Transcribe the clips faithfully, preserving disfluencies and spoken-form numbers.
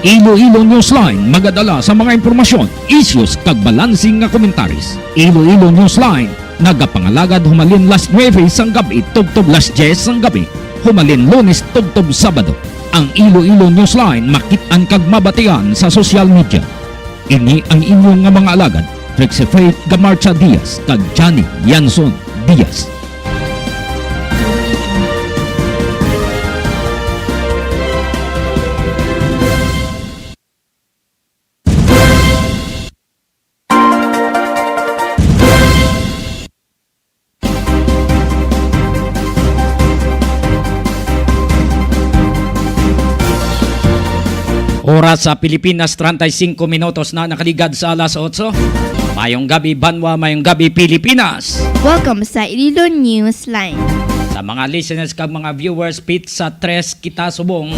Iloilo Newsline magadala sa mga impormasyon, issues, kag balansing nga komentaris. Iloilo Newsline nagapangalagad humalin las nuebe sang gab-i tubtob las dyes sang gab-i, humalin Lunes tubtob Sabado. Ang Iloilo Newsline makit-an kag mabatian sa social media. Ini ang inyo nga mga alagad, Trixie Faith Gamarcha Diaz kag Johnny Yanson Diaz. Oras sa Pilipinas, treinta y cinco minutos na nakaligad sa alas otso. Mayong gabi, banwa. Mayong gabi, Pilipinas. Welcome sa Iloilo Newsline. Sa mga listeners kag mga viewers, pitsa tres kita subong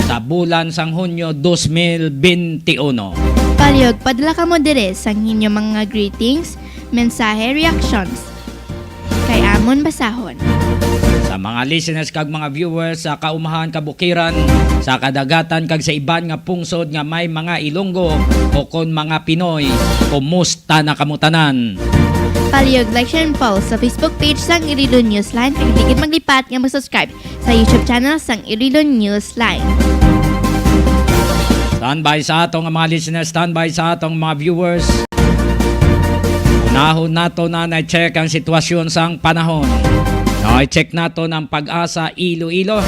sa bulan sang Hunyo dos mil bente uno. Palihog, padala kamo diri sang inyo mga greetings, mensahe, reactions. Kay amon basahon. Sa mga listeners kag mga viewers sa kaumahan, kabukiran, sa kadagatan, kag sa iban nga pungsod nga may mga Ilonggo o kon mga Pinoy, kumusta na kamo tanan? Palihog, like, share, and follow sa Facebook page sang Iloilo Newsline, kag di gid maglipat nga mag-subscribe sa YouTube channel sang Iloilo Newsline. Standby sa ato nga mga listeners, standby sa atong mga viewers. Unahon nato na na-check ang sitwasyon sang panahon. No, i-check nato ng PAGASA Iloilo.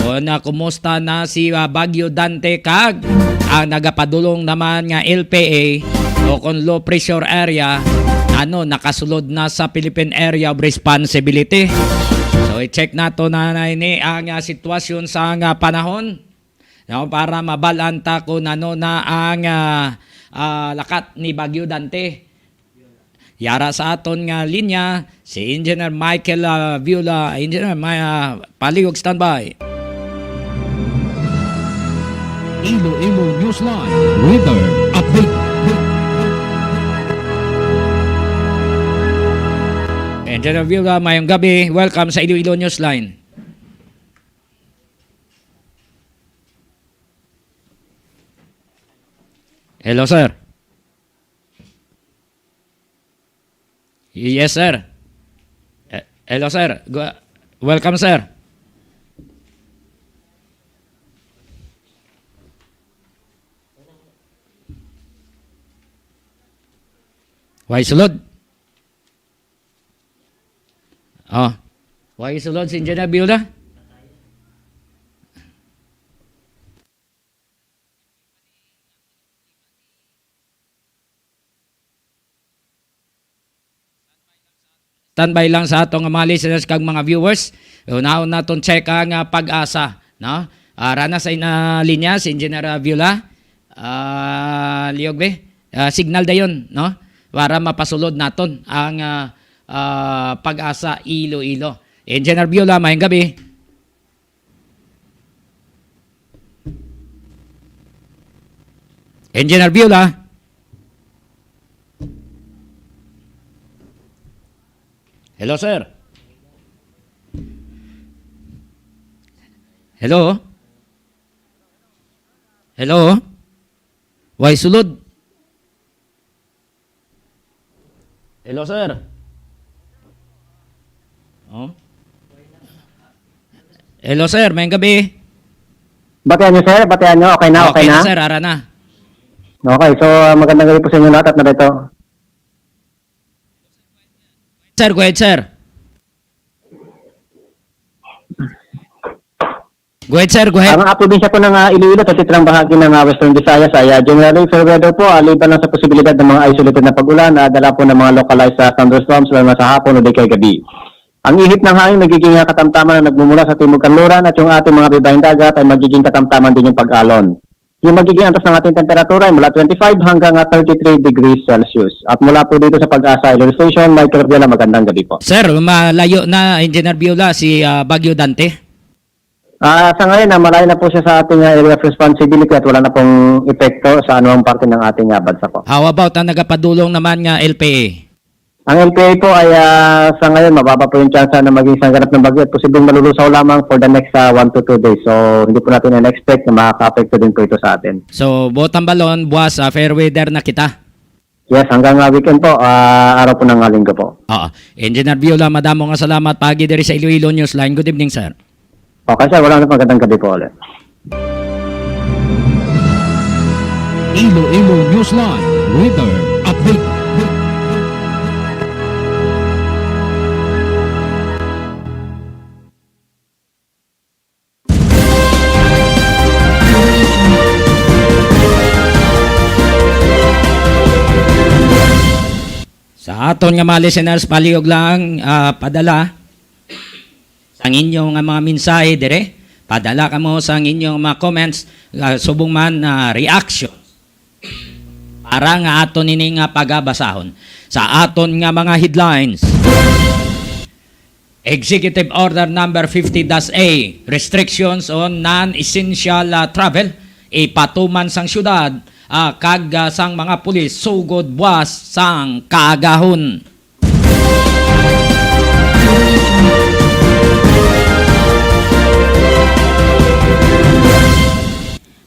Kung, ah, kumusta na si, ah, Bagyo Dante kag ang nagapadulong naman nga L P A o kung low pressure area, ano, nakasulod na sa Philippine Area of Responsibility. So, i-check nato na, na ini ang, ah, sitwasyon sa, ah, panahon. No, para mabalaan ta kung ano na ang, ah, ah, lakat ni Bagyo Dante. Yara sa aton nga linya, si Engineer Michael, ah, Viola. Engineer, may, ah, palihog, standby. Iloilo Newsline Weather Update. Engineer Viola, mayong gabi. Welcome sa Iloilo Newsline. Hello, sir. Yes, sir. Eh, hello, sir. Go-, welcome, sir. Way sulod? Oh. Way sulod si Engineer Viola? Standby lang sa atong mga listeners kag mga viewers. Unahon naton check ang, ah, PAGASA, no? Ah, rana sa ina linya si Engineer, ah, Viola. Ah, lihog, be. Ah, signal dayon, no? Para mapasulod naton ang, ah, ah, PAGASA Iloilo. Engineer Viola, mayong gabi. Engineer Viola. Hello, sir. Hello? Hello? Way sulod? Hello, sir. Oh. Hello, sir. Mayong gabi. Batian nyo, sir? Batian nyo? Okay na? Okay Okay na, na? sir. Ara na. Okay, so, magandang gabi po sa inyo lahat at narito. Sir, go ahead, sir. Go ahead, sir. Go ahead. Ang, ah, probinsya po ng, ah, Iloilo, sa titirang bahagi ng, ah, Western Visayas ay, ah, generally fair weather po, ah, liban lang sa posibilidad ng mga isolated na pag-ulan, ah, dala po ng mga localized, ah, thunderstorms, lalo na sa hapon o di kay gabi. Ang ihip ng hangin magiging, ah, katamtaman na nagmumula sa timog kanluran at yung ating mga bibahing dagat ay magiging katamtaman din yung pag-alon. Yung magiging antas ng ating temperatura ay mula twenty-five hanggang, ah, thirty-three degrees Celsius. At mula po dito sa PAGASA Iloilo Station, Michael Viola, magandang gabi po. Sir, malayo na, Engineer Viola, si, ah, Bagyo Dante? Ah, sa ngayon, ah, malayo na po siya sa ating, ah, area of responsibility at wala na pong epekto sa anumang parte ng ating, ah, bansa po. How about ang nagapadulong naman nga L P A? Ang L P A po ay, ah, sa ngayon, mababa po yung tsansa na maging isang ganap ng bagyo at posibleng malulusaw lamang for the next, ah, one to two days. So, hindi po natin in-expect na makaka-apekto din po ito sa atin. So, buot hambalon, buwas, ah, fair weather na kita. Yes, hanggang, ah, weekend po, ah, araw po ng, ah, Linggo po. Oo. Engineer Viola, madamo nga salamat paagi diri sa Iloilo Newsline. Good evening, sir. Okay, sir. Wala na, magandang gabi po ulit. Iloilo Newsline Weather Update. Sa aton nga mga listeners, palihog lang, ah, padala sang inyo nga mga mensahe dire. Padala kamo sang inyo mga comments, ah, subong man, ah, reaction. Para nga aton ini nga pagabasahon sa aton nga mga headlines. Executive Order Number fifty dash A, Restrictions on Non-Essential, ah, Travel, ipatuman sang syudad, ah, kag, ah, sang mga pulis sugod buwas sang kaagahon.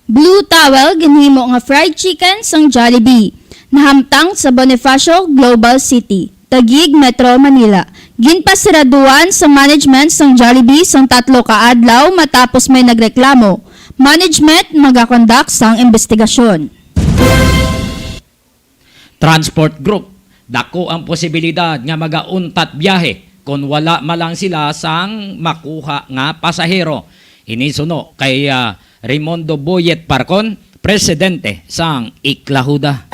Blue Towel ginhimo nga fried chicken sang Jollibee. Nahamtang sa Bonifacio Global City, Taguig, Metro Manila. Ginpasiraduan sa management sang Jollibee sang tatlo ka adlaw matapos may nagreklamo. Management magakondak sang imbestigasyon. Transport Group, dako ang posibilidad nga magauntat biyahe kon wala man lang sila sang makuha nga pasahero. Ini suno kay, ah, Raimundo Boyet Parcon, presidente sang Iklahuda.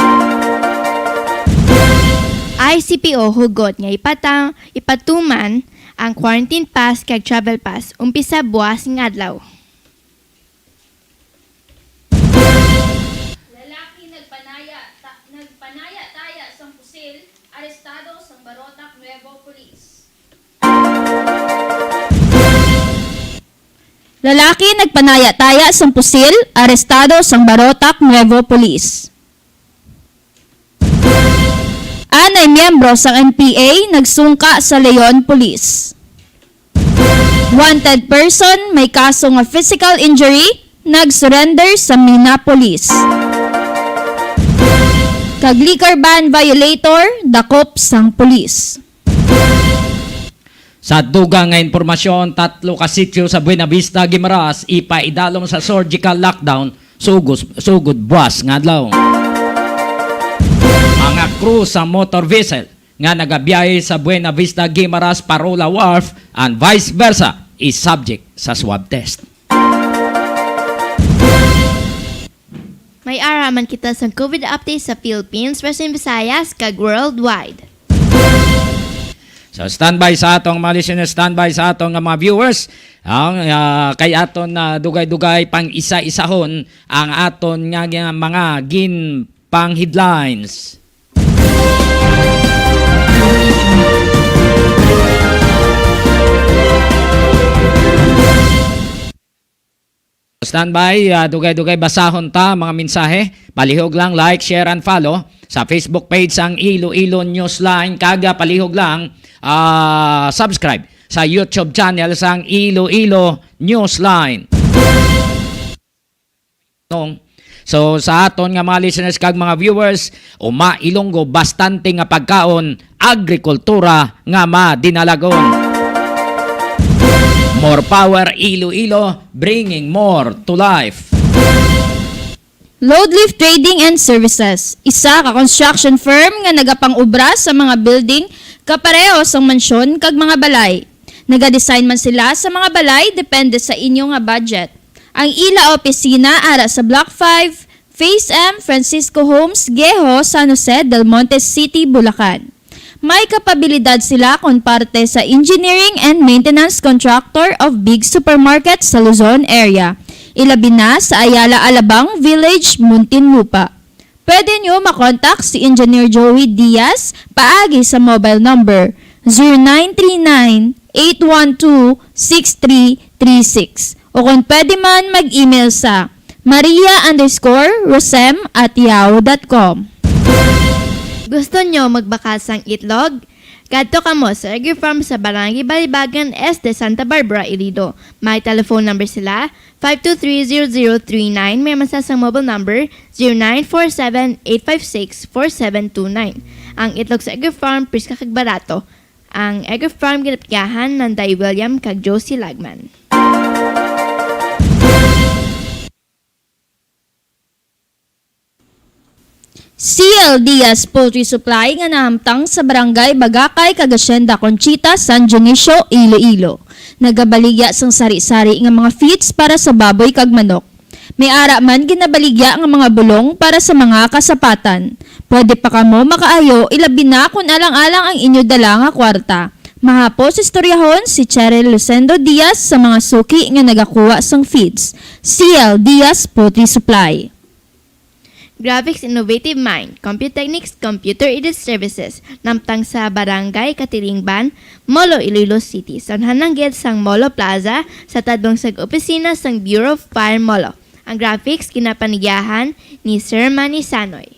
I C P O hugot nga ipata-, ipatuman ang quarantine pass kag travel pass umpisa buwas nga adlaw. Lalaki nagpanaya ta-, nagpanaya-taya sang pusil, arestado sang Barotac Nuevo Police. Lalaki nagpanaya-taya sang pusil, arestado sang Barotac Nuevo Police. Anay miyembro sang N P A nagsungka sa Leon Police. Wanted person may kaso nga physical injury nag-surrender sa Mina Police. Kag liquor ban violator dakop sang pulis. Sa dugang nga impormasyon, tatlo ka sitio sa Buenavista, Guimaras, ipaidalom sa surgical lockdown sugos-, sugod buwas nga adlaw. Mga crew sa motor vessel nga nagabiyahe sa Buenavista, Guimaras, Parola Wharf and vice versa is subject sa swab test. May ara man kita sa COVID update sa Philippines, Western Visayas, kag worldwide. So, standby sa atong mga listeners, standby sa atong mga viewers. Ang, ah, kay aton na dugay-dugay pang isa-isahon ang aton nga, nga mga ginpang headlines. Standby, ah, dugay-dugay basahon ta mga mensahe. Palihog lang, like, share, and follow sa Facebook page sang Iloilo Newsline. Kag, ah, palihog lang, ah, subscribe sa YouTube channel sang Iloilo Newsline. Nong So, sa aton nga mga listeners kag mga viewers, uma Ilonggo, bastante nga pagkaon, agrikultura nga madinalagon. More power, Iloilo, bringing more to life. Loadlift Trading and Services, isa ka construction firm nga nagapang-obra sa mga building kapareho sang mansyon kag mga balay. Nagadesign man sila sa mga balay depende sa inyo nga budget. Ang ila opisina ara sa Block five, Phase M, Francisco Homes, Guejo, San Jose del Monte City, Bulacan. May kapabilidad sila kon parte sa engineering and maintenance contractor of big supermarket sa Luzon area, ilabi na sa Ayala Alabang Village, Muntinlupa. Pwede nyo makontak si Engineer Joey Diaz paagi sa mobile number zero nine three nine, eight one two, six three three six, o kung pwede man, mag-email sa maria underscore rosem at yahoo dot com. Gusto nyo magbakal sang itlog? Kadto kamo sa Egg Farm sa Barangay Balibagan, Este, Santa Barbara, Iloilo. May telephone number sila, five two three zero zero three nine. May man sa sang mobile number, zero nine four seven eight five six four seven two nine. Ang itlog sa Egg Farm, priska kag barato. Ang Egg Farm, ginapangiyahan ni Nanday William kag Josie Lagman. C L Diaz Poultry Supply nga nahamtang sa Barangay Bagakay kag Hacienda Conchita, San Dionisio, Iloilo, nagabaligya sang sari-sari nga mga feeds para sa baboy kag manok. May ara man ginabaligya nga mga bulong para sa mga kasapatan. Pwede pa kamo makaayo, ilabi na kon alang-alang ang inyo dala nga kwarta. Mahapos istoryahon si Cheryl Lucendo Diaz sa mga suki nga nagakuha sang feeds. C L Diaz Poultry Supply. Graphics Innovative Mind, Computechnics Computer Aided Services, nahamtang sa Barangay Katilingban, Molo, Iloilo City, sa unahan lang gid sang Molo Plaza, sa tadlong sang opisina sang Bureau of Fire Molo. Ang graphics ginapangiyahan ni Sir Manny Sanoy.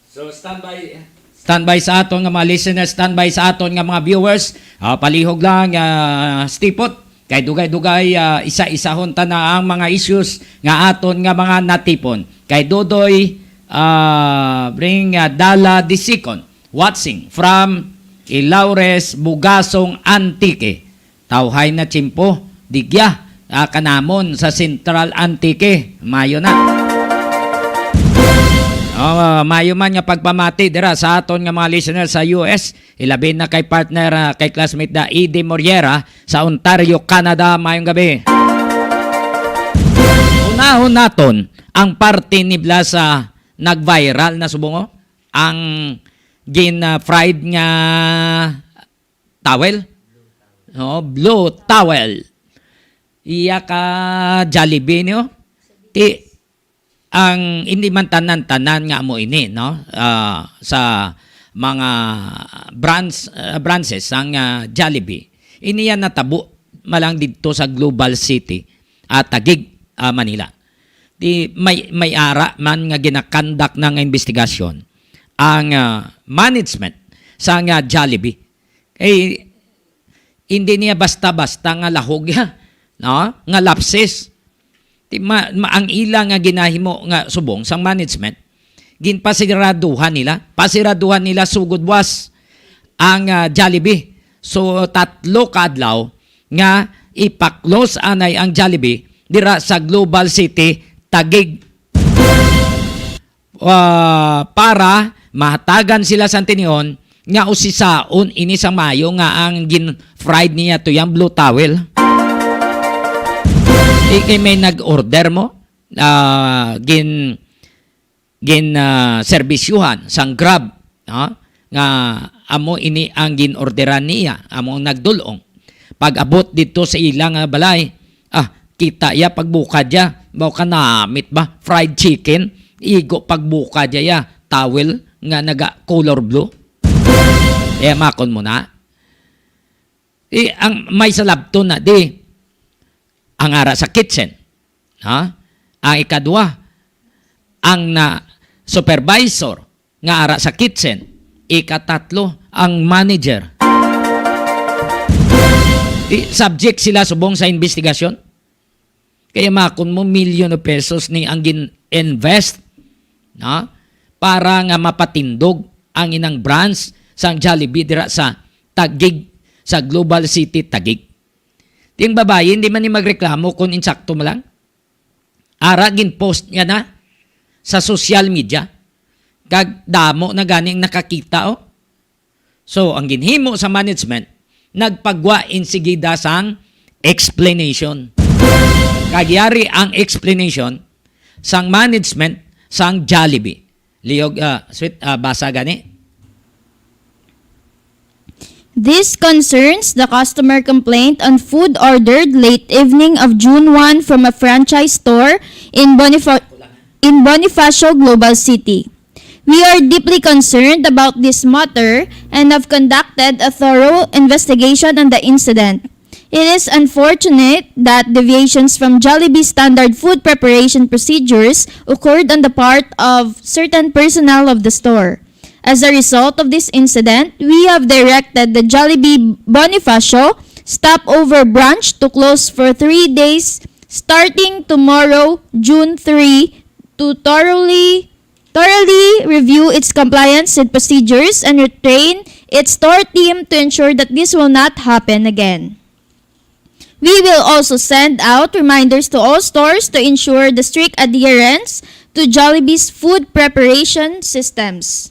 So, standby, standby sa aton nga mga listeners, standby sa aton nga mga viewers. Ah, palihog lang, ah, stipot. Kay dugay-dugay, ah, isa-isahon ta na ang mga issues nga aton nga mga natipon. Kay Dodoy, ah, bring, ah, Dala the second, watching from Ilaures, Bugasong, Antique. Tawhay na tiyempo, digya, ah, kanamon sa Central Antique. Mayo na. Oh, mayo man nga pagpamati dira sa aton nga mga listeners sa U S, ilabi na kay partner, ah, kay classmate da Eddie Moriera sa Ontario, Canada. Mayong gabi. Unahon naton ang parte ni Blas sa nag-viral na subong, oh, ang gin, ah, fried nga towel. No, blue towel. Iya ka Jollibee niyo. Ti ang hindi man tanan-tanan nga amo ini, no? Ah, sa mga brands, ah, branches sang, ah, Jollibee. Ini yan natabo malang didto sa Global City, ah, Taguig, ah, Manila. Di may, may ara man nga ginakandak na nga investigasyon ang, ah, management sang, ah, Jollibee. Kay hindi niya basta-basta nga lahog ya, no? Nga lapses. Ti ma-, ma-, ang ila nga ginahimo nga subong sang management, ginpasiraduhan nila, pasiraduhan nila sugod buwas ang, ah, Jollibee. So, tatlo ka adlaw nga ipa-close anay ang Jollibee dira sa Global City, Taguig, ah, para mahatagan sila sang tinion nga usisaon ini sang maayo nga ang gin-fried niya to yang blue towel. Di kay may nag-order mo, ah, gin-, gin, ah, serbisyuhan sang Grab, no? Nga amo ini ang gin-orderan niya, amo ang nagdul-ong. Pag-abot didto sa ila nga balay, ah, kita ya pagbukad ya, mao ka namit ba? Fried chicken, igo pagbukad ya, ya, towel nga naga color blue. Kaya makon mo na. Eh, ang may salabton na di, ang ara sa kitchen. Ha? Ang ikadua, ang na supervisor nga ara sa kitchen. Ikatatlo, ang manager. Di, subject sila subong sa investigasyon. Kaya makon mo, million of pesos ni ang gin-invest, no? Para nga mapatindog ang inang branch sang Jollibee dira sa Taguig, sa Global City Taguig. Ting babayi, hindi man ni magreklamo kung insakto mo lang. Ara, gin-post niya na sa social media. Kag damo na gani ang nakakita, oh. So, ang ginhimo sa management, nagpagwa insigida sang explanation. Kag yari ang explanation sang management sang Jollibee. Liyog, ah, sweet, ah, basa gani. This concerns the customer complaint on food ordered late evening of June one from a franchise store in Bonifa-, in Bonifacio, Global City. We are deeply concerned about this matter and have conducted a thorough investigation on the incident. It is unfortunate that deviations from Jollibee standard food preparation procedures occurred on the part of certain personnel of the store. As a result of this incident, we have directed the Jollibee Bonifacio stopover branch to close for three days starting tomorrow, June three, to thoroughly thoroughly review its compliance with procedures and retrain its store team to ensure that this will not happen again. We will also send out reminders to all stores to ensure the strict adherence to Jollibee's food preparation systems.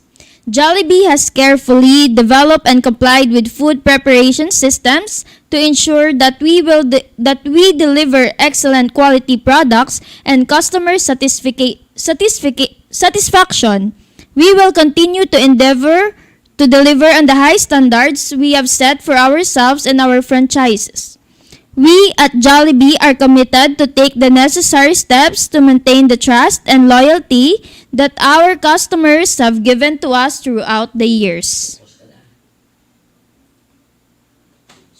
Jollibee has carefully developed and complied with food preparation systems to ensure that we will de- that we deliver excellent quality products and customer satisfica- satisfica- satisfaction. We will continue to endeavor to deliver on the high standards we have set for ourselves and our franchises. We at Jollibee are committed to take the necessary steps to maintain the trust and loyalty that our customers have given to us throughout the years.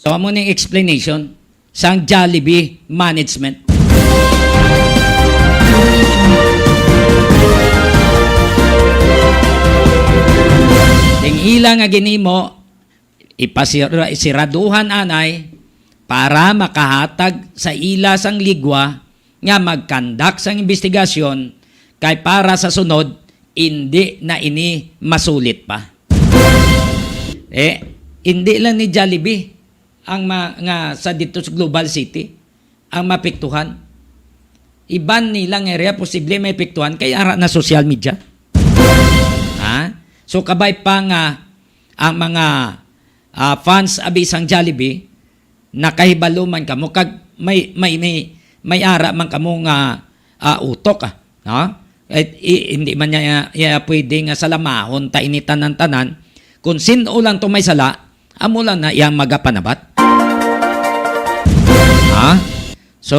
So, amo ning explanation sang Jollibee management. Ang ila nga ginhimo, ipasira-, siraduhan anay para makahatag sa ila sang ligwa nga mag-conduct sang imbestigasyon, kay para sa sunod, indi na ini masulit pa. Eh, indi lang ni Jollibee ang ma-, nga sa dito sa Global City ang mapiktuhan. Iban nilang area posible may piktuhan kay ara na social media. Ha? So, kabay pa nga ang mga, ah, fans abi sang Jollibee, nakahibalo man kamo kag may, may, may, may ara man kamo nga, ah, utok, ah, no? Eh, i-, hindi man niya, iya pwede nga salamahon ta ini tanan-tanan. Kung sin-o lang to may sala, amo lang na iyang magapanabat. Ha? So,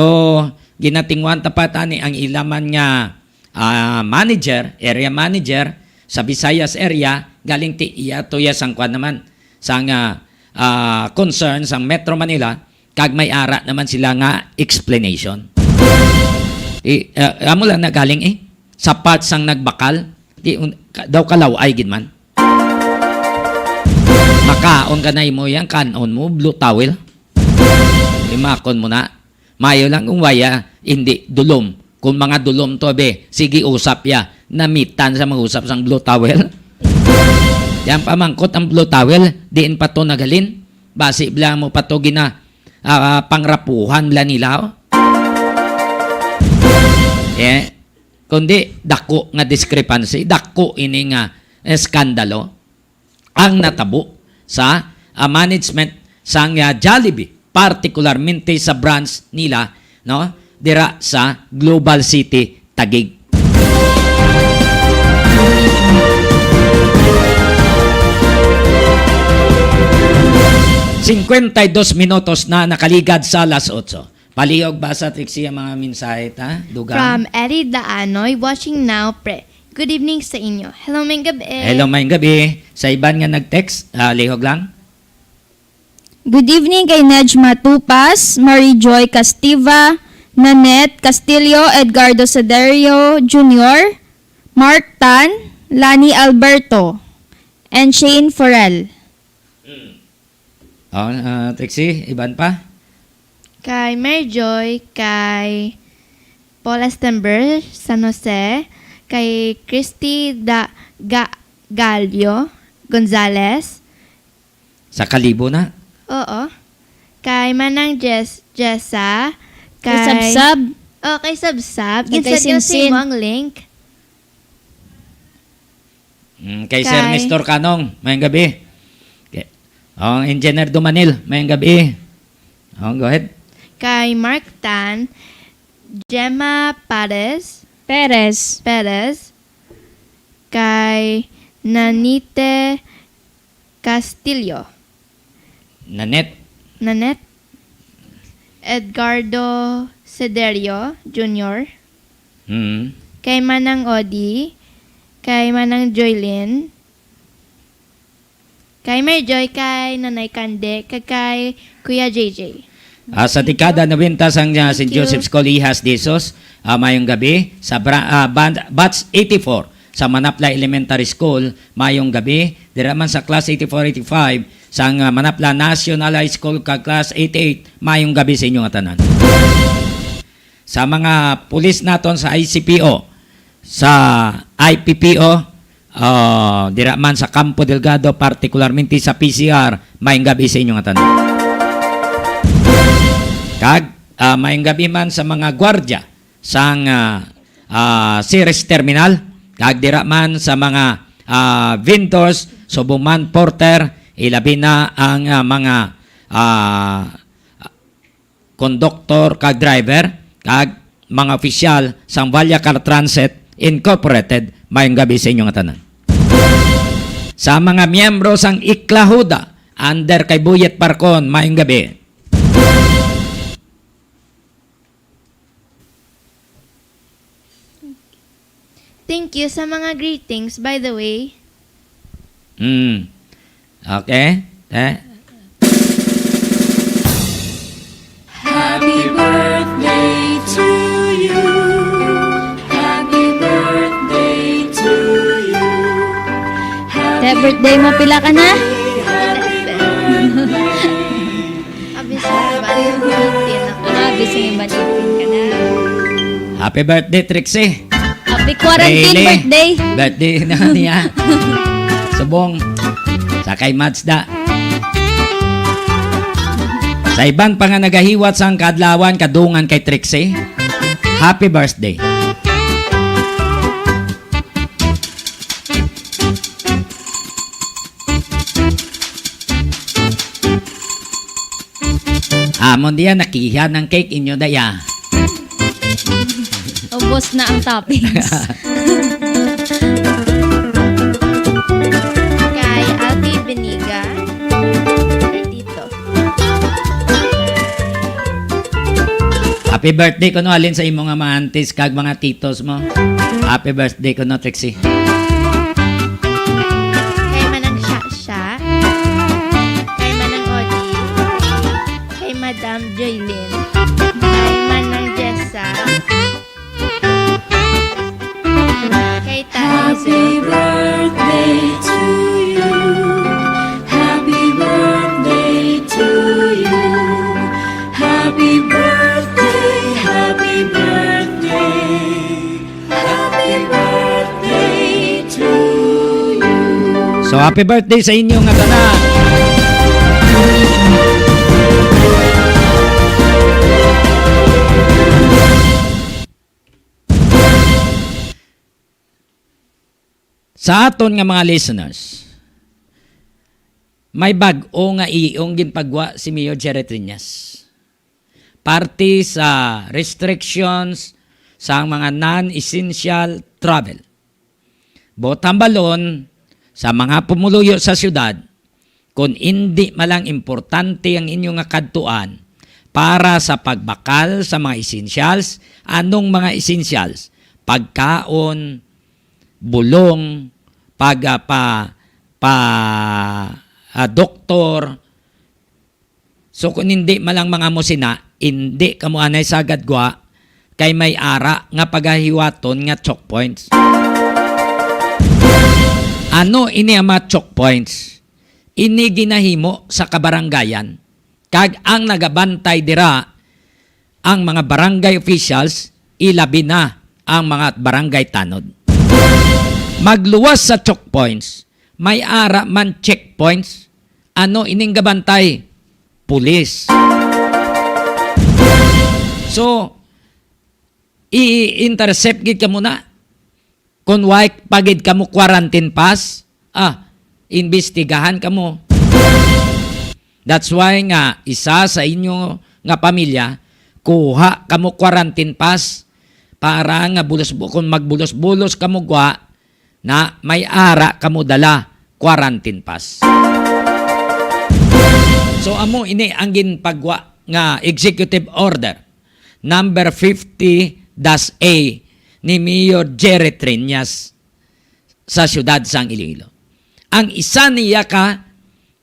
ginatinguhan ta pa tani ang ila man nga, ah, manager, area manager sa Visayas area, galing ti iya to iya sang kwan naman, sang, ah, ah, concern sang Metro Manila, kag may ara naman sila nga explanation. I, ah, amo lang na galing eh, sa part sang nagbakal, di un-, ka, daw kalaw-ay gid man. Makaon ka na imo yang kanon mo, blue towel. Imakon mo na. Mayo lang kung waya, hindi dulom. Kung mga dulom to, be, sige usap ya. Namitan sa mag-usap sang blue towel. Yan pamangkot ang blue towel, diin pa to nagalin? Basi bla mo pa to gina, ah, pangrapuhan bla nila, oh. Eh, kundi dako nga discrepancy, dako ini nga eskandalo ang natabo sa, ah, management sang, ah, Jollibee, partikularmente sa branch nila, no, dira sa Global City, Taguig. Cincuenta y dos minutos na nakaligad sa alas otso. Palihog ba sa Trixie ang mga mensahe, ta? Dugang? From Eddie Daanoy, watching now, pre. Good evening sa inyo. Hello, maayong gabi. Hello, maayong gabi. Sa iban nga nag-text, ah, lihog lang. Good evening kay Nejma Tupas, Marie Joy Castiva, Nanette Castillo, Edgardo Cederio Junior, Mark Tan, Lani Alberto, and Shane Forel. Oh, ah, Trixie, iban pa? Kay Mary Joy, kay Paul Estember, San Jose, kay Christy da, Ga, Galvio Gonzalez. Sa Kalibo na? Oo. Kay Manang Jess, Jessa. Kay Sabsab. Oh, kay Sabsab. Kay, kay Sinsin. Mo ang link. Mm, kay Sir Nestor Canong, maayong gabi. Kay, oh, Engineer Dumanil, maayong gabi. Oh, go ahead. Kay Mark Tan, Gemma Pares, Perez. Perez, kay Nanite Castillo, Nanette. Nanette, Edgardo Cederio Junior, Hmm. Kay Manang Odi, kay Manang Joylin, kay Mary Joy, kay Nanay Kande, kag kay Kuya J J. Ah, sa dekada nobenta sang, ah, Saint Thank you. Joseph's Collegias de Jesus, ah, maayong gabi. Sa bra- ah, band- batch eighty-four, sa Manapla Elementary School, mayong gabi. Dira man sa Class eighty-four eighty-five sang, ah, Manapla National High School kag Class eighty-eight, mayong gabi sa inyo nga tanan. Sa mga pulis naton sa I C P O, sa I P P O, ah, dira man sa Campo Delgado, partikularmente sa P C R, mayong gabi sa inyo nga tanan. Kag, ah, mayong gabi man sa mga gwardya sang, ah, ah, Ceres Terminal, kag dira man sa mga, ah, vendors, subong man porter, ilabi na ang, ah, mga, ah, konduktor kag driver, kag mga opisyal sang Vallacar Transit Incorporated, mayong gabi sa inyo nga tanan. Sa mga miyembro sang Iklahuda, under kay Buyet Parcon, mayong gabi. Thank you sa mga greetings, by the way. Hmm. Okay. Eh? Happy birthday to you. Happy birthday to you. Kaya birthday mo, pila ka na? Abi sa iban, eighteen ako. Ah, abi sa iban, eighteen ka na. Happy birthday, Trixie. Happy quarantine Really? birthday. Birthday na niya. Subong. Sa kay Mads da. Sa iban pa nga nagahiwat sang kaadlawan, kadungan kay Trixie. Happy birthday. Amon diya, nakiha ng cake inyo daya. Ubos na ang toppings. Kay Alfie Beniga. Kay Tito. Happy birthday kuno halin sa imo nga mga aunties kag mga titos mo. Happy birthday kuno, Trixie. Kay Manang Shasha. Kay Manang Odi. Kay Madam Joylene. Kay Manang Jessa. Kay Tani Happy Zero. Birthday to you. Happy birthday to you. Happy birthday, happy birthday. Happy birthday to you. So, happy birthday sa inyo nga tanan. Sa aton nga mga listeners, may bag-o nga iyong ginpagwa si Mayor Jerry Triñas. Parte sa restrictions sa mga non-essential travel. Buot hambalon sa mga pumuluyo sa siyudad, kung indi man lang importante ang inyo nga kadtuan para sa pagbakal sa mga essentials, anong mga essentials? Pagkaon, bulong, pag, ah, pa, pa, ah, doktor. So, kung hindi man lang mga musina, hindi kamo anay sagad gwa, kay may ara nga pagahiwaton nga choke points. Ano ini ang mga choke points? Ini ginahimo sa kabaranggayan, kag ang nagabantay dira ang mga barangay officials, ilabi na ang mga barangay tanod. Magluwas sa choke points, may ara man checkpoints. Ano ining gabantay? Pulis. So, i-intercept gid kamo na. Kung way pa gid kamo quarantine pass, ah, imbestigahan kamo. That's why nga isa sa inyo nga pamilya, kuha kamo quarantine pass para nga bulos, kung magbulos-bulos kamo gwa, na may ara kamo dala quarantine pass. So, amo ini ang ginpagwa nga executive order number fifty dash A ni Mayor Jerry Triñas sa siyudad sang Iloilo. Ang isa niya ka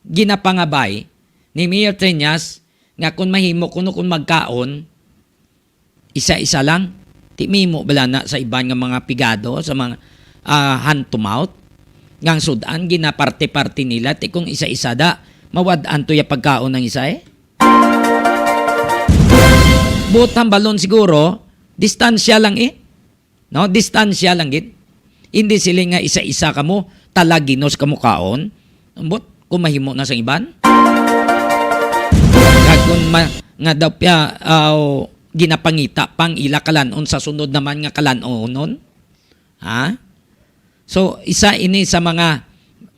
ginapangabay ni Mayor Triñas nga kung mahimo kuno kung magkaon, isa-isa lang. Ti mahimo bala na sa iban nga mga pigado, sa mga, ah, hand to mouth, nga ang sud-an ginaparte-parte nila, ti kung isa-isa da, mawad-an to ya pagkaon ang isa, eh. Buot hambalon siguro, distansya lang, eh. No, distansya lang gid. Hindi sila nga isa-isa kamo, talaginos kamo kaon. Ambot, kung mahimo na sa iban. Kag kung ma-, nga daw pya, aw, ginapangita pang ila kalan-on sa sunod naman nga kalan-onon. Ha? So, isa ini sa mga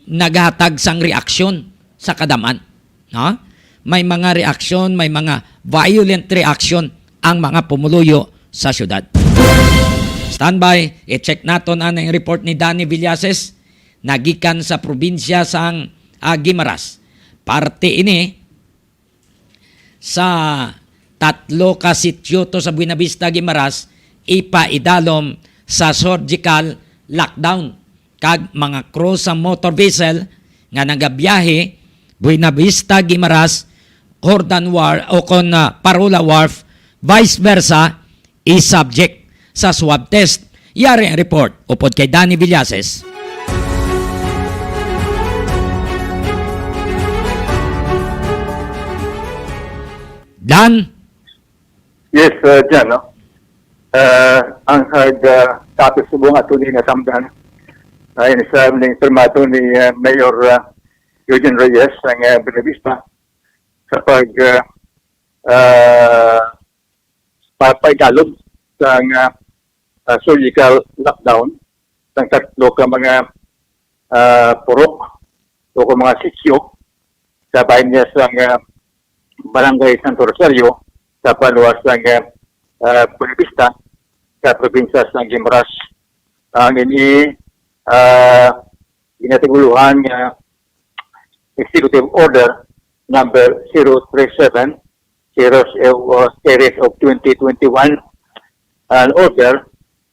naghatag sang reaksyon sa kadam-an, no? May mga reaksyon, may mga violent reaction ang mga pumuluyo sa syudad. Standby, i-check naton ang report ni Danny Villases, nagikan sa probinsya sang, ah, Guimaras. Parte ini sa tatlo ka sitio to sa Buenavista, Guimaras, ipaidalom sa surgical lockdown, kag mga crew sa motor vessel nga nagabiyahe Buenavista, Guimaras, Jordan Wharf, o kon, ah, Parola Wharf, vice versa, i-subject sa swab test. Yari ang report upod kay Danny Villases. Dan? Yes, uh, Jan, no? Uh, ang hard, uh, topic subong ato ni nasamdan, uh, ini sa ning permato ni, uh, Mayor, uh, Eugene Reyes ang, uh, Buenavista sa pag, uh, uh, pa-, paidalom sang, uh, uh, surgical lockdown sang tatlo ka mga, uh, purok o ka mga sitio sa bahin niya sang, uh, Barangay Santo Rosario sa banwa sang, uh, uh, Buenavista sa probinsya sang Guimaras. Ang ini, uh, ginatuguluhan nga Executive Order number zero three seven, zero, uh, series of twenty twenty-one, an order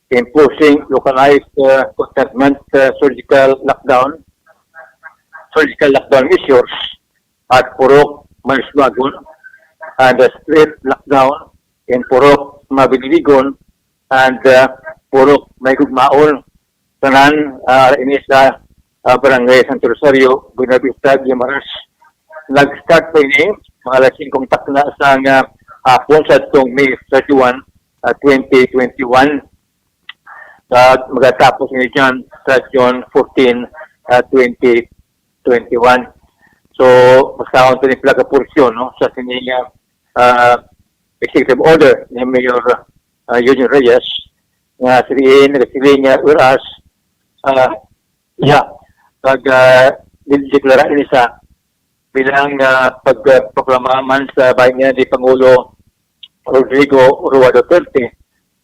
imposing localized, uh, containment, uh, surgical lockdown, surgical lockdown measures at Purok Manisbagon, and a strict lockdown in Purok Mabilibigon and, uh, Purok Maygugmaon. Tanan, uh, ini sa, uh, Barangay Santo Rosario, Buenavista, Guimaras. Nag-start pa ini mga alas singko takna sang, uh, hapon sa tong May thirty-one, uh, twenty twenty-one. At magatapos ini dyan sa June fourteen, uh, twenty twenty-one. So, basta ang pila ka porsyon, no, sa sini nga, uh, executive order ni Mayor, uh, Eugene Reyes, nga siling, nagasiling nga, whereas, uh, yeah, pag, uh, deklara ini sa bilang, uh, pagproklama man sa bahin niya ni Pangulo Rodrigo Roa Duterte,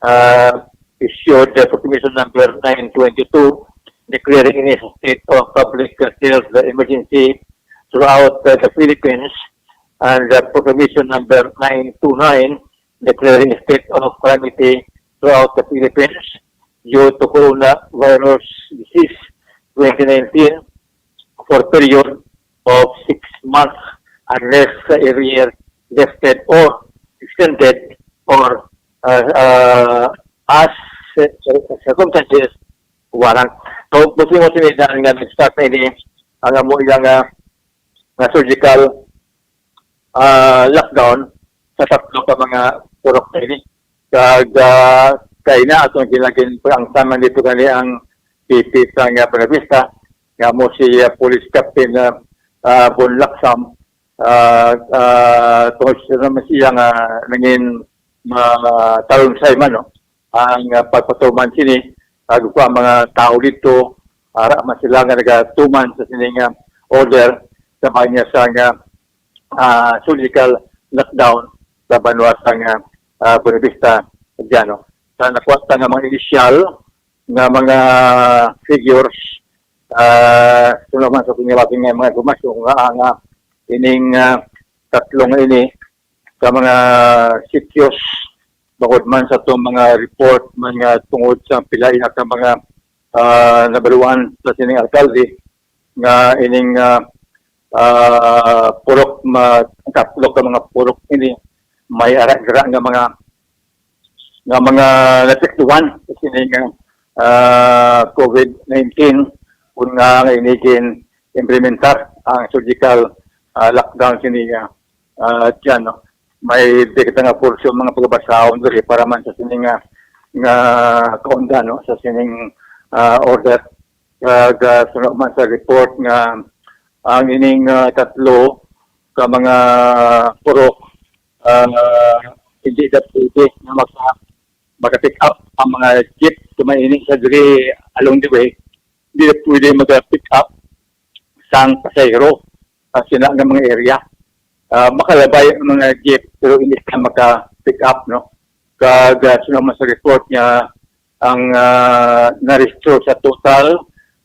uh, issued the proclamation number nine twenty-two, declaring ini a state of public health emergency throughout, uh, the Philippines, and the proclamation number nine two nine, declaring a state of calamity throughout the Philippines due to coronavirus disease twenty nineteen for period of six months unless, uh, earlier lifted or extended or, uh, uh, as cir-, circumstances warrant. So, gusto mo sinidahan nga nag-start na ini ang amo iyang, uh, nga surgical, uh, lockdown sa tatlo ka mga purok na ini. Kag, ah, kay na atong ginagin ang sama dito gani ang P P sa nga Buenavista, nga mo si, ah, Police Captain, ah, ah, Bon Laksam, ah, ah, tungod sa naman siya nga nangin ma-, talon sa iman, no? Ang, ah, pagpatuman sini, ag ang mga tao dito, ara man sila nga nagatuman sa sining, ah, order sa bahin niya sa nga, ah, surgical lockdown sa banwa sa nga, ah, Buenavista, Diano. Sa nakuha ta nga mga initial nga mga figures, ah, sa naman sa kung nga mga impormasyon nga, nga ining, ah, tatlo nga ini sa mga sitios, bangod man sa itong mga report man nga tungod sa pila ina ka mga, ah, nabaluan sa sining alkalde nga ining, ah, ah, purok ma-, tatlo ka mga purok ini may ara-ara nga mga, nga mga naapektuhan sa sining, ah, ah, COVID nineteen, kun nga nga ini gin-implementar ang surgical, ah, lockdown sini nga, ah, dyan, no? May di kita nga portion mga pagabasahon diri para man sa sini nga, nga kaunda, no? Sa sining, ah, order. Kag, ah, suno man sa report nga ang ining, ah, tatlo ka mga purok, ah, hindi na pwede na maka-, maka-pick up ang mga jeep tumaini sa diri along the way. Hindi na pwede maka-pick up sang pasahero, ah, sina nga mga area. Ah, makalabay ang mga jeep, pero hindi sila maka-pick up, no? Kag, ah, suno man sa report nga ang, ah, na-register sa total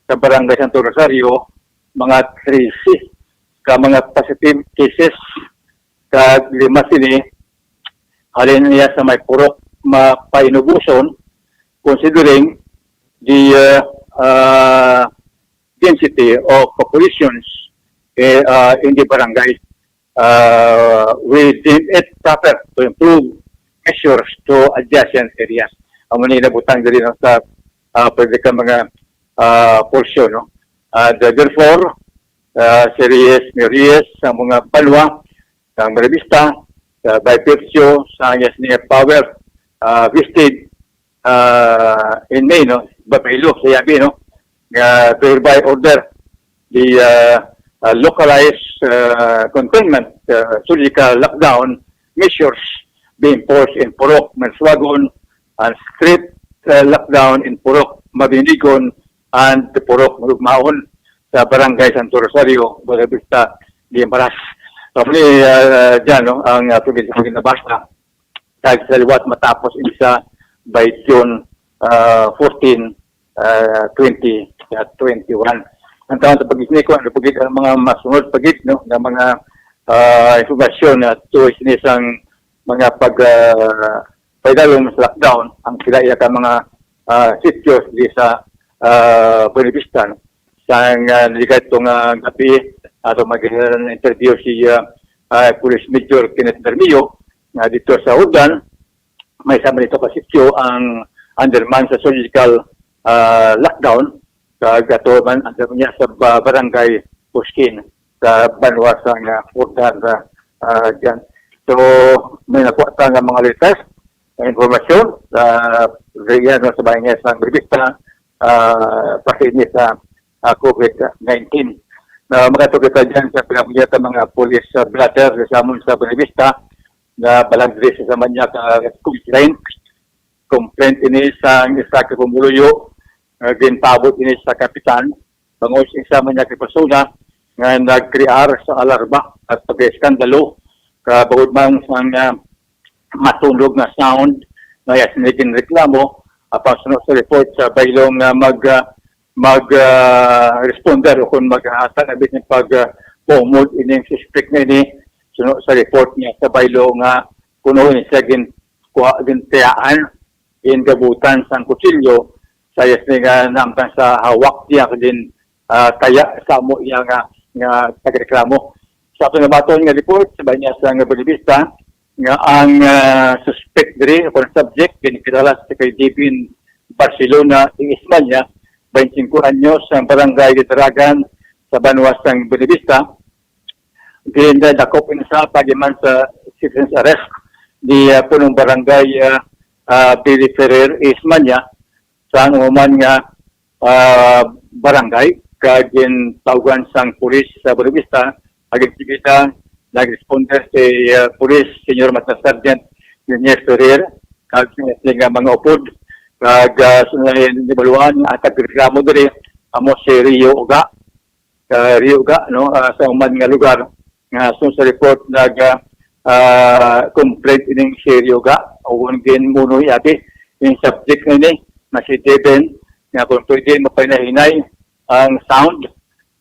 sa Barangay Santo Rosario, mga trese ka mga positive cases, kag lima sini halin niya sa may purok mapainubuson, considering the, ah, ah, density of populations, eh, ah, in the barangay. Ah, we deem it proper to improve measures to adjacent areas. Amo ni nabutang diri, no, sa, ah, pwede ka mga, ah, portion, no? Ah, the-, therefore, ah, si Reyes, ni Reyes, sa mga banwa, sa Buenavista, sa by virtue sa niya niya power, ah, vested, ah, in May, no, babaylo sa yabi, no, nga thereby order the, ah, ah, localized, ah, containment, ah, surgical lockdown measures be enforced in Purok Mansuagon and strict, ah, lockdown in Purok Mabinigon and the Purok Malugmaon sa Barangay Santo Rosario, Buenavista, Guimaras. So, ni, ah, dyan, no, ang, ah, probinsya ng Ginabasta. Kag sa liwat matapos ini sa by June, ah, fourteen, ah, twenty, ah, twenty-one. Ang taon sa pag-isniko, ano pagid ang mga masunod pagid, no, nga mga, ah, informasyon na tuwi sini sang mga pag, ah, pagdalom sa lockdown, ang sila iya ka mga, ah, sityo di sa, ah, Buenavista, no? Sang, ah, delikado nga gabi, ato mag-interview si, ah, ah, Police Major Kenneth Bermeo, nga dito sa Jordan, may sama nito ka sityo ang underman sa surgical, ah, lockdown, kag ato man ang niya sa ba-, barangay Puskin sa banwa sa nga Jordan, ah, ah, dyan. So, may nakuha ta nga mga latest nga informasyon, ah, riyan, no, sa bahin niya sa revista, ah, pati ni sa, ah, COVID nineteen. Na makato kita dyan sa pinamulya sa mga police, ah, blotter sa amon sa Buenavista, nga balang diri sa Samanya ka complaint. Complaint ini sa isa ka pumuluyo nga ginpaabot ini sa kapitan, bangod sa isa man niya ka persona nga nagkrear sa alarma at pag-eskandalo, ka bangod man sang, ah, matunog nga sound nga iya sini ginreklamo, apan suno sa report sa baylo nga mag, ah, mag, ah, responder o kung maghatag na bitin pag, ah, paumod ining suspect na ini, suno sa report niya sa baylo nga kuno ini siya gin-, kuha, gintiyaan, gingabutan sang kutsilyo sa iya sini nga naamtan sa hawak niya kag gin, ah, taya sa amo iya nga, nga pagreklamo. Sa aton nabaton nga report, sa bahin niya sa nga Buenavista, nga ang, ah, suspect diri o ang subject ginkilala sa kay Divin Barcelona Ismanya, twenty-five anyos, ang barangay Didaragan sa banwa sang Buenavista. Gindakop ini sa pagiman sa citizen's arrest ni, ah, punong barangay, ah, ah, Billy Ferrer Ismanya sa anuman nga, ah, barangay, kag gintawgan sang pulis sa Buenavista. Agad sige ta, nag-responder si, ah, Police Senior Master Sergeant Junior Ferrer, kag sila nga mga upod, kag, ah, sa nahibaluan nga ang tagreklamo diri amo si Rio Uga, ah, Rio Uga, no, ah, sa human nga lugar nga suno sa report nag, ah, ah, complaint ining si Rio Uga, o kung ginmuno abi, yung subject na ini, na si Devin, nga kung pwede mapahinahinay ang sound,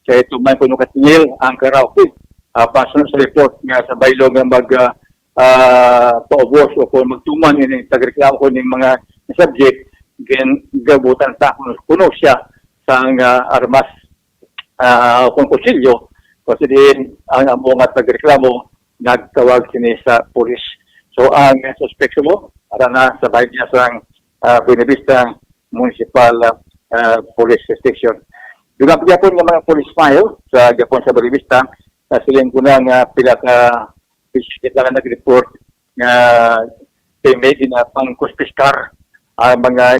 kay tuman kuno katingil ang karaoke. Ah, pasunod sa report nga sa baylo nga mag, ah, ah, paubos o kung magtuman ini tagreklamo ko ning mga subject, gin-, gabutan ta kuno, kuno siya sang, ah, armas, ah, o kung kutsilyo, kasi diin ang amo nga tagreklamo nagtawag sini sa pulis. So, ang suspek mo, ara na sa bahin niya sang, ah, Buenavista, Municipal, ah, ah, Police Station. Dugang pa gyapon nga mga police file sa gihapon sa Buenavista, nasiling ko na nga pila ka bisita nga nag-report nga may ginapangkuspiskar ang mga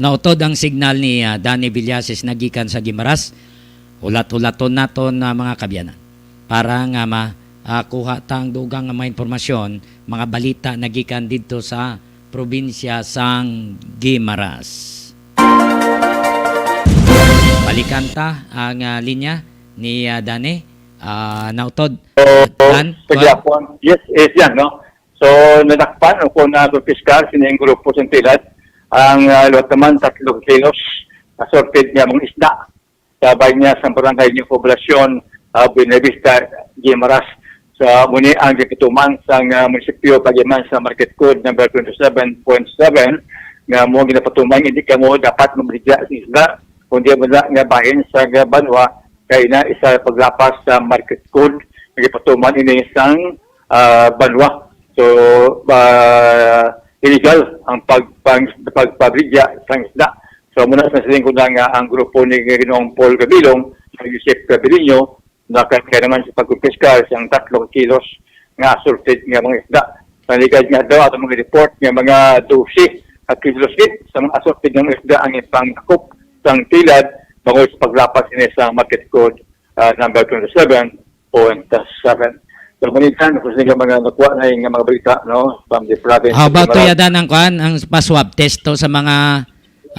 Nautod ang signal ni, ah, Danny Villasis nagikan sa Guimaras. Hulat-hulaton naton, ah, mga kaabyanan, para nga ma-, ah, kuha ta ang dugang nga mga impormasyon, mga balita nagikan didto sa probinsya sang Guimaras. Balikan ta ang, ah, linya ni, ah, Danny. Ah, nautod. So, Dan, sa kuwan? Gihapon, yes, yes, yan, no? So, nadakpan o kung nakumpiskar sining grupo sa Tilad ang, ah, liwat naman tatlo ka kilos assorted nga mga isda sa bahin niya sa barangay New Poblacion, ah, Buenavista, Guimaras. Sa muni ang gipatuman sang, ah, munisipyo pagyaman sa Market Code number twenty-seven point seven nga mo ginapatuman hindi kamo dapat mabaligya sa isda kundi mo na nga bahin sa banwa kay na isa paglapas sa Market Code nga gipatuman ini sang, ah, banwa. So, ah, illegal ang pag-, pang-, pagpabaligya sang isda. So, muna sa siling ko na nga ang grupo ni Ginoong Paul Gabilong, Joseph Gabiliño, nakakaya naman sa pagkumpiskar sang tatlo ka kilos nga assorted nga mga isda. Sa ligad nga daw, ato mga report nga mga dose ka kilos gid sa mga assorted nga mga isda ang ipangdakop sang Tilad bangod sa paglapas ini sa Market Code, ah, number twenty-seven point seven. So, manitan, kung sino nga mga nakuha na yung mga balita, no, from the province How of about Guimaras. Tuyadan ang kwan, ang pa-swab test to sa mga,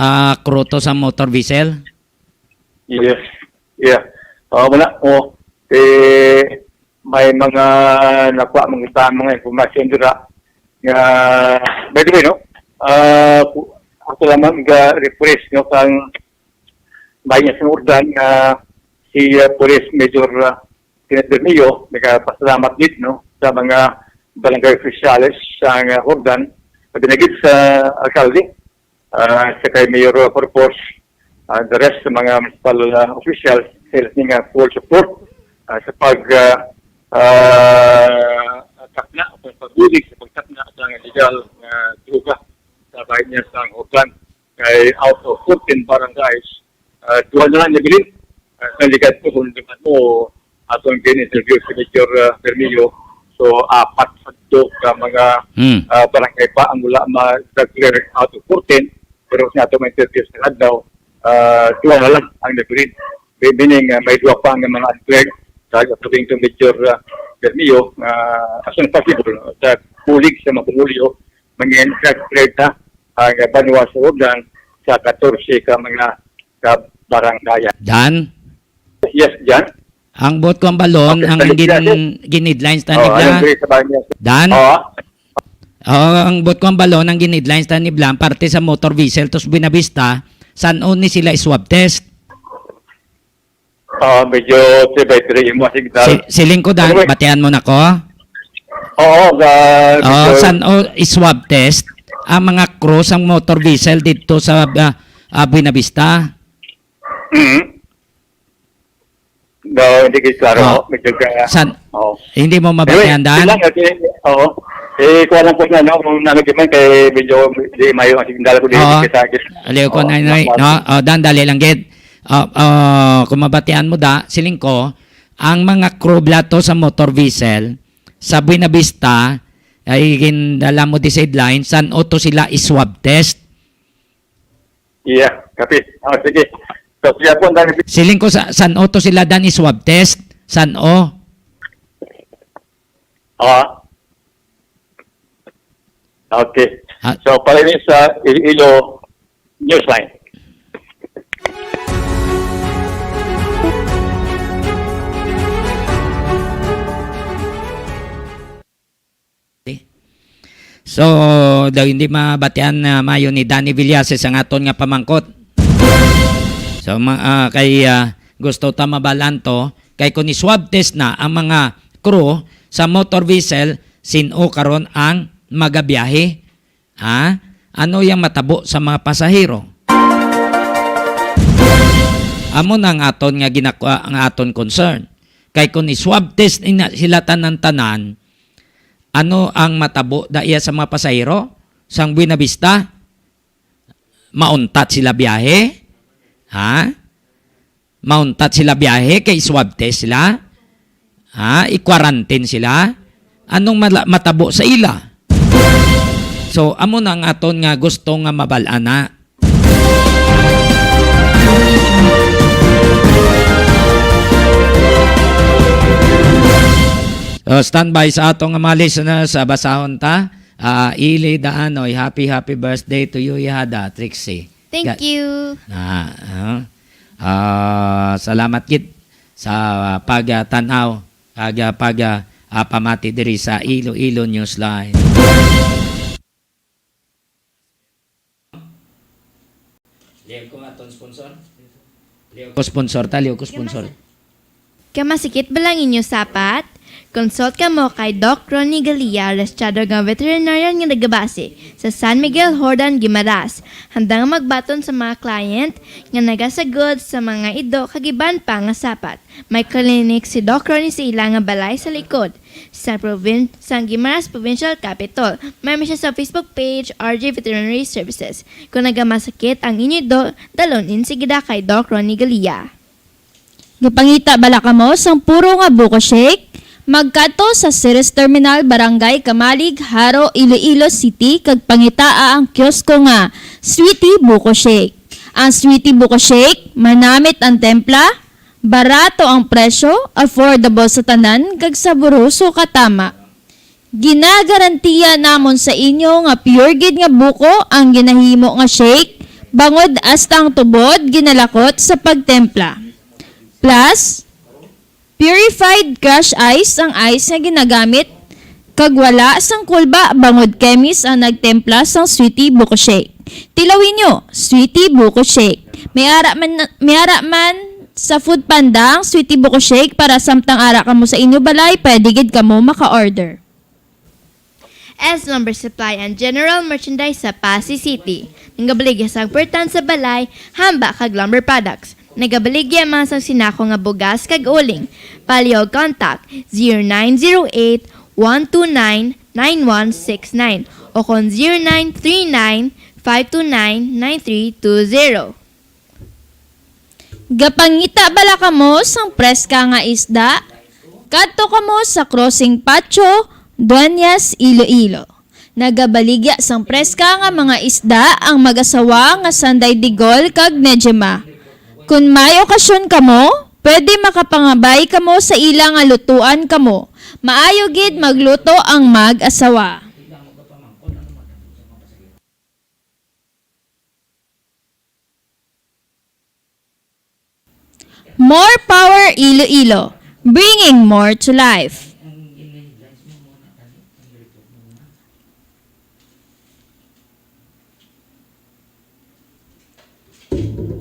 ah, crew to sa motor vessel? Yes. Yeah. Oh, wala. Oh, eh, may mga nakuha, mga kita, mga impormasyon dira nga, by the way, no, ah, ku-, ako lamang ga-refresh, no, kang bayan sa Urdan nga si, ah, Police Major, ah, Kenneth Bermeo, nagapasalamat gid, no, sa mga barangay officials sa, ah, Urdan, pati na gid sa alkalde, ah, sa kay Mayor Corpus, ah, the rest sa mga municipal, ah, officials, sila ni nga full support, ah, sa pag, ah, ah, takna o pagbulig sa pagtakna sa illegal nga droga sa bahin niya sa Urdan. Kay out of fourteen barangays, ah, duha na lang nabilin. Ah, sa ligat ko, kung naman mo, atong gin-interview si Major, ah, Bermeo. So, apat sa ka mga, Hmm. ah, barangay pa ang wala ma-declare out of fourteen. Pero sa ato ma-interview sa adlaw, ah, duha na lang ang nabilin. Meaning, ah, may duha pa nga mga uncleared. Kag according to Major, ah, Bermeo, ah, as soon as possible, sa bulig sa mga pumulyo, mangin-declare ta ang banwa sa Urdan sa katorse ka mga kabarangayan. Dan? Yes, Jan? Ang buot ko ang balon, Okay, ang balik gin-, siya, yes. Gin-headlines ta Oh, ni Bla. Anong grade sa bahay niya? Dan? Oo. Oh, ang buot ko ang balon, ang gin-headlines ta ni Bla, ang parte sa motor vessel, tos Buenavista, san-o ni sila i-swab test? Ah, medyo tibay-tibay yung mga signal. Si-, siling ko, Dan, Anyway. Batian mo na ko? Oo, ga-, Oh, medyo san-o i-swab test ang mga crew sang motor vessel dito sa, ah, ah, Buenavista? Mm. No, hindi kayo klaro. Ah. Medyo ka-, San-, Oo. Hindi mo mabatian, Anyway, Dan? Lang, okay. Oo. Eh, kuha lang po na, no, kung ano di man, kay medyo di mayo ang signal ko, di Oo. kita, Aliw ko Oo, na, na, mas- no? Oh, Dan, dali lang, gid. Oh, oh, kung mabatian mo, Da, siling ko, ang mga crew bala to sa motor vessel, sa Buenavista, ay gindala mo di sa headline, san-o to sila i-swab test? Yeah, kapit. Oh, sige. So, siya po, ang dami. Siling ko sa, san-o to sila, Dan, i-swab test? San-o? Ah. Okay. Ah. So, para ini sa Iloilo Newsline. So, daw hindi mabatian na mayo ni Danny Villases ang aton nga pamangkot. So, ma-, ah, kay, ah, gusto ta mabalaan to, kay kung i-swab test na ang mga crew sa motor vessel, sin-o karon ang magabiyahe? Ha? Ano yang matabo sa mga pasahero? Amo na ang aton nga ginakwa, ang aton concern. Kay kung i-swab test ina sila tanan-tanan, Ano ang matabo da iya sa mga pasahero sang Buena Vista? Mauntat sila biyahe? Ha? Mauntat sila biyahe kay swab test sila? Ha? I-quarantine sila? Anong mala-, matabo sa ila? So, amo na ang aton nga gusto nga mabal-an na. So, standby sa aton nga mga listeners, ah, basahon ta. Ah, Ili Daanoy, happy, happy birthday to you, Ihada, Trixie. Thank Ga- you. Ah, ah. Ah, salamat gid sa pagtanaw kag, ah, pag, ah, ah, pamati diri sa Iloilo Newsline. Liog ko aton sponsor. Liog ko sponsor ta, liog ko sponsor. Kamasikit bala ang inyo sapat? Consult kamo kay Doc Ronnie Galia, rehistrado nga veterinarian nga nagabase sa San Miguel, Jordan, Guimaras. Handang magbaton sa mga client nga nagasagod sa mga ido kag iban pa nga sapat. May clinic si Doc Ronnie sa ila nga balay sa likod sa provin-, sa Guimaras Provincial Capitol. May siya sa Facebook page, R J Veterinary Services. Kung nagamasakit ang inyo ido, dalon insigida kay Doc Ronnie Galia. Gapangita bala kamo sang puro nga buko shake? Magkadto sa Ceres Terminal, Barangay Camalig, Jaro, Iloilo City, kag pangitaa ang kiosko nga Sweetie Buko Shake. Ang Sweetie Buko Shake, manamit ang templa, barato ang presyo, affordable sa tanan, kag saboroso katama. Ginagarantiya namon sa inyo nga pure gid nga buko ang ginahimo nga shake, bangod hasta ang tubod ginalakot sa pagtempla. Plus, purified crush ice ang ice nga ginagamit, kag wala sang kulba bangod chemist ang nagtempla sang Sweetie Buko Shake. Tilawi nyo, Sweetie Buko Shake. May ara man, may ara man sa Food Panda ang Sweetie Buko Shake para samtang ara kamo sa inyo balay, pwede gid kamo maka-order. S Lumber Supply and General Merchandise sa Passi City. Nagabaligya sang pwertan sa balay, hamba kag lumber products. Nagabaligya man sang sinako nga bugas kag uling. Palihog contact zero nine zero eight, one two nine, nine one six nine o kon zero nine three nine, five two nine, nine three two zero. Gapangita bala kamo sang preska nga isda? Kadto kamo sa Crossing Patio, Dueñas, Iloilo. Nagabaligya sang preska nga mga isda ang mag-asawa nga Sanday Digol kag Nejema. Kon may okasyon kamo, pwede makapangabay kamo sa ila nga lutuan kamo. Maayo gid magluto ang mag-asawa. More power, Iloilo, bringing more to life.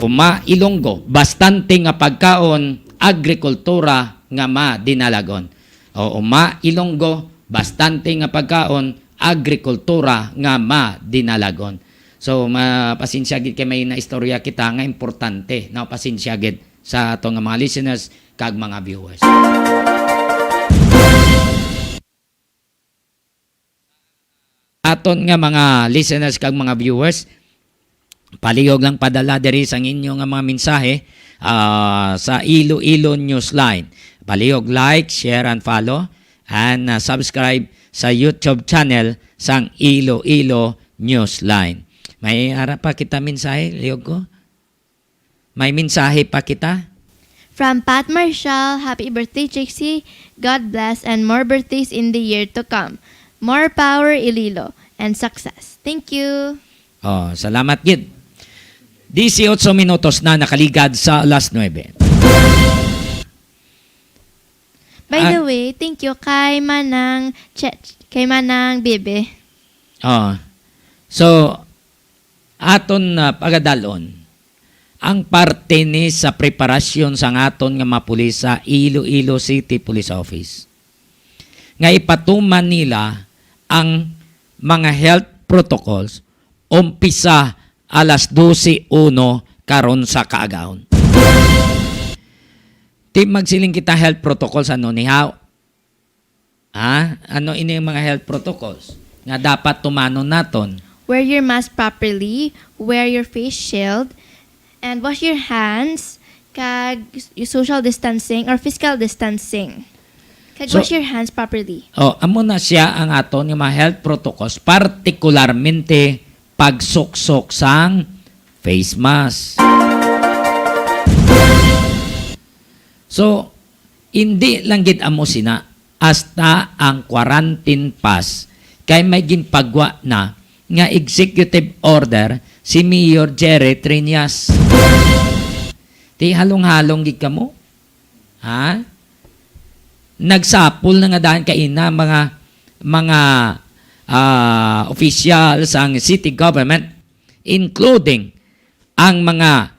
Uma Ilonggo, bastante nga pagkaon, agrikultura nga madinalagon. O, Uma Ilonggo, bastante nga pagkaon, agrikultura nga madinalagon. So, ma-, pasensya gid kay may naistorya kita nga importante, no? Pasensya gid sa ato nga mga listeners kag mga viewers. Aton nga mga listeners kag mga viewers, palihog lang padala diri sang inyo nga mga mensahe, ah, sa Iloilo Newsline. Palihog like, share, and follow, and, ah, subscribe sa YouTube channel sang Iloilo Newsline. May ara pa kita mensahe, lihog ko? May mensahe pa kita? From Pat Marshall, "Happy birthday, Trixie. God bless and more birthdays in the year to come. More power, Iloilo, and success." Thank you. Oh, salamat gid. Dieciocho minutos na nakaligad sa alas nuebe. By Ah. the way, thank you kay Manang Chech, kay Manang Bibi. Oh. So, aton, ah, pagadalon ang parte ni sa preparasyon sang aton nga mga pulis sa Iloilo City Police Office, nga ipatuman nila ang mga health protocols umpisa alas dose uno karon sa kaagahon. Di magsiling kita health protocols, ano, nihaw? Ha? Ano ini ang mga health protocols nga dapat tumanon naton? Wear your mask properly, wear your face shield, and wash your hands, kag y- social distancing or physical distancing. Kag So- wash your hands properly. Oh, amo na siya ang aton nga mga health protocols, partikularmente pagsuksok sang face mask. So, hindi lang gid amo sina, hasta ang quarantine pass kay may ginpagwa na nga executive order si Mayor Jerry Triñas. Ti halong-halong gid kamo? Ha? Nagsapol na nga daan kaina mga mga ah, official sang city government, including ang mga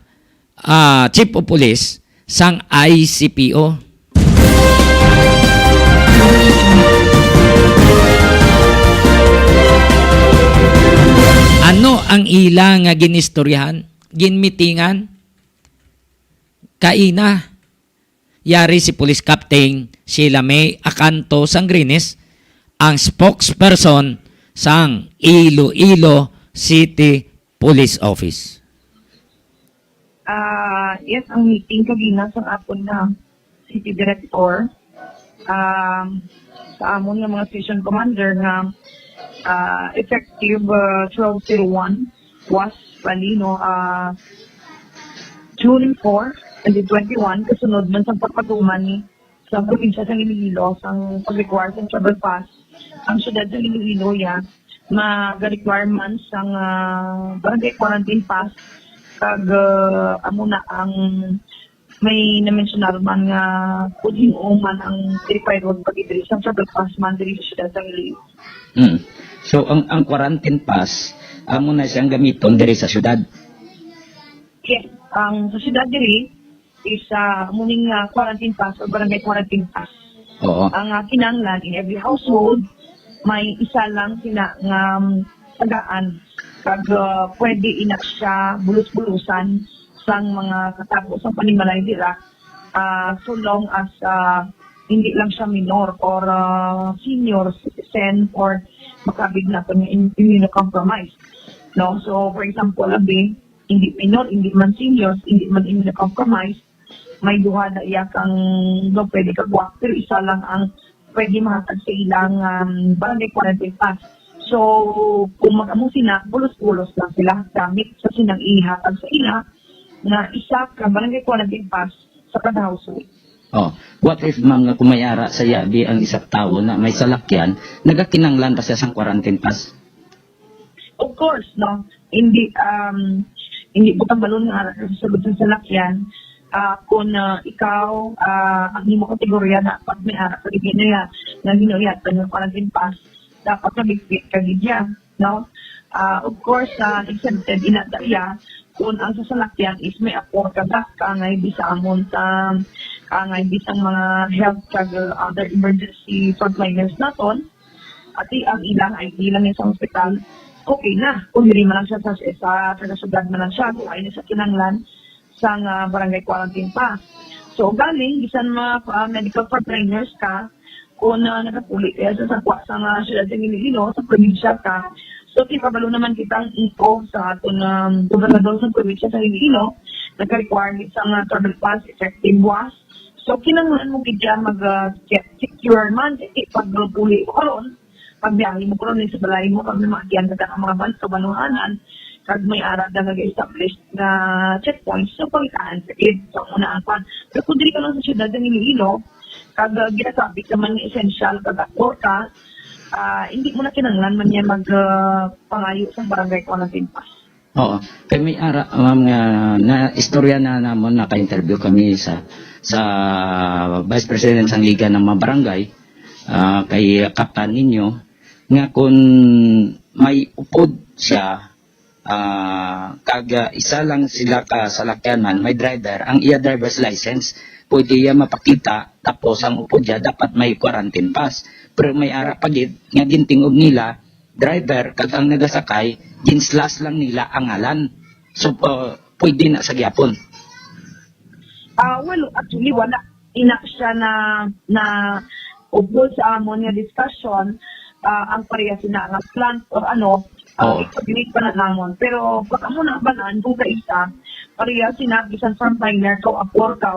ah, chief of police sang I C P O. Ano ang ila nga ginistoryahan, ginmitingan? Kaina, yari si Police Captain Sheila May Acanto Sangrinis, ang spokesperson sang Iloilo City Police Office. Ah, yes, ang meeting kagina sa apon na city director, um, sa amon nga mga station commander nga ah, effective ah, twelve zero one was bali, no, ah, June four, twenty twenty-one, kasunod man sang pagpatuman ni sa probinsya sang Iloilo sang pag-require sang travel pass ang siyudad sang Iloilo ya nga ga-requirements sang ah, barangay quarantine pass kag ah, amo na ang may na-mentionar man nga kung hin-o man ang verified road pag-address sang travel pass man diri sa siyudad sang Iloilo. Mm. So ang ang quarantine pass amo na siyang gamiton diri sa syudad. Yes, ang sa siyudad diri is uh, muning uh, quarantine pass or barangay quarantine pass. Oo. Ang uh, kinahanglan in every household may isa lang sina nga um, tagaan kag uh, pwede ina siya bulos-bulosan sang mga katabo sang panimalay dira uh, so long as uh, hindi lang siya minor or uh, senior citizen or makabig na pa niya im- immunocompromised. No? So, for example, abi, hindi minor, hindi man senior, hindi man immunocompromised, may duha na iya kang daw pwede kag walk, pero isa lang ang pwede mahatag sa ilang um, barangay quarantine pass. So, kung mag-amo sina, bulos-bulos lang sila gamit sa sinang ihatag sa ila nga isa ka barangay quarantine pass sa kada household. Oh, what if, ma'am, nga kung may ara sa yabi ang isa ka tawo na may salakyan, nagakinanglan pa siya sang quarantine pass? Of course, no? Hindi um hindi ko tambalon nga ara sa sulod sa salakyan. Ah, kung ah, ikaw ah, ang imo kategorya na pag may ara ka gid niya nga ginuya ka ng quarantine pass, dapat mabitbit ka gid niya, no? Ah, of course, ah, exempted ina ta iya kung ang sa salakyan is may apor ka ba, kangay bisamon sa kangay bisang mga health kag uh, other emergency frontliners naton, ati ang ilang I D lang sa hospital, okay na. Kung diri man lang siya sa, sa taga-syudad man lang siya, kung ay na sa kinanglan sang ah, barangay quarantine pa. So, galing, bisan mga ah, medical frontliners ka, kung uh, nagapuli kaya sa sakwa sa mga syudad sa Iloilo, sa probinsya ka, so, kabalo naman kitang ito sa aton um, gobernador sa probinsya sa Iloilo, nagka-requirement sa mga travel pass effective was. So, kinahanglan mo gid siya mag uh, get secure man, kasi pag puli mo karon, pagbiyahe mo karon sa balay mo, pag may mga kiyan ka ang mga ban-, kabanuhanan, kag may ara na nag-establish na checkpoints, so, pangitaan sa id. So, muna ang kwan. Pero kung diri ka lang sa syudad ng Iloilo, kag uh, ginasabit naman nga essential, kag aktor ka, ah, hindi mo na kinahanglan man niya mag uh, pangayo sa barangay quarantine pass. Oo. Kay may ara, ma'am, nga na istorya na namon, naka-interview kami sa sa Vice President sang Liga ng mga Barangay, ah, kay Kapitan ninyo, nga kung may upod siya, ah, kag ah, isa lang sila ka salakyanan, may driver, ang iya driver's license, pwede iya mapakita, tapos ang upod niya dapat may quarantine pass. Pero may ara pa gid nga gintingog nila, driver kag ang nagasakay, gin-slash lang nila ang ngalan. So, uh, pwede na sa gyapon. Ah, well, actually, wala. Ina siya na, na Upod sa amon nga discussion, ah, ang pareha sina nga plant or ano, ah, Oo. Ipag-meet pa na namon. Pero baka mo na banan kung sa isa, pareha sina bisan frontliner ka o apor ka,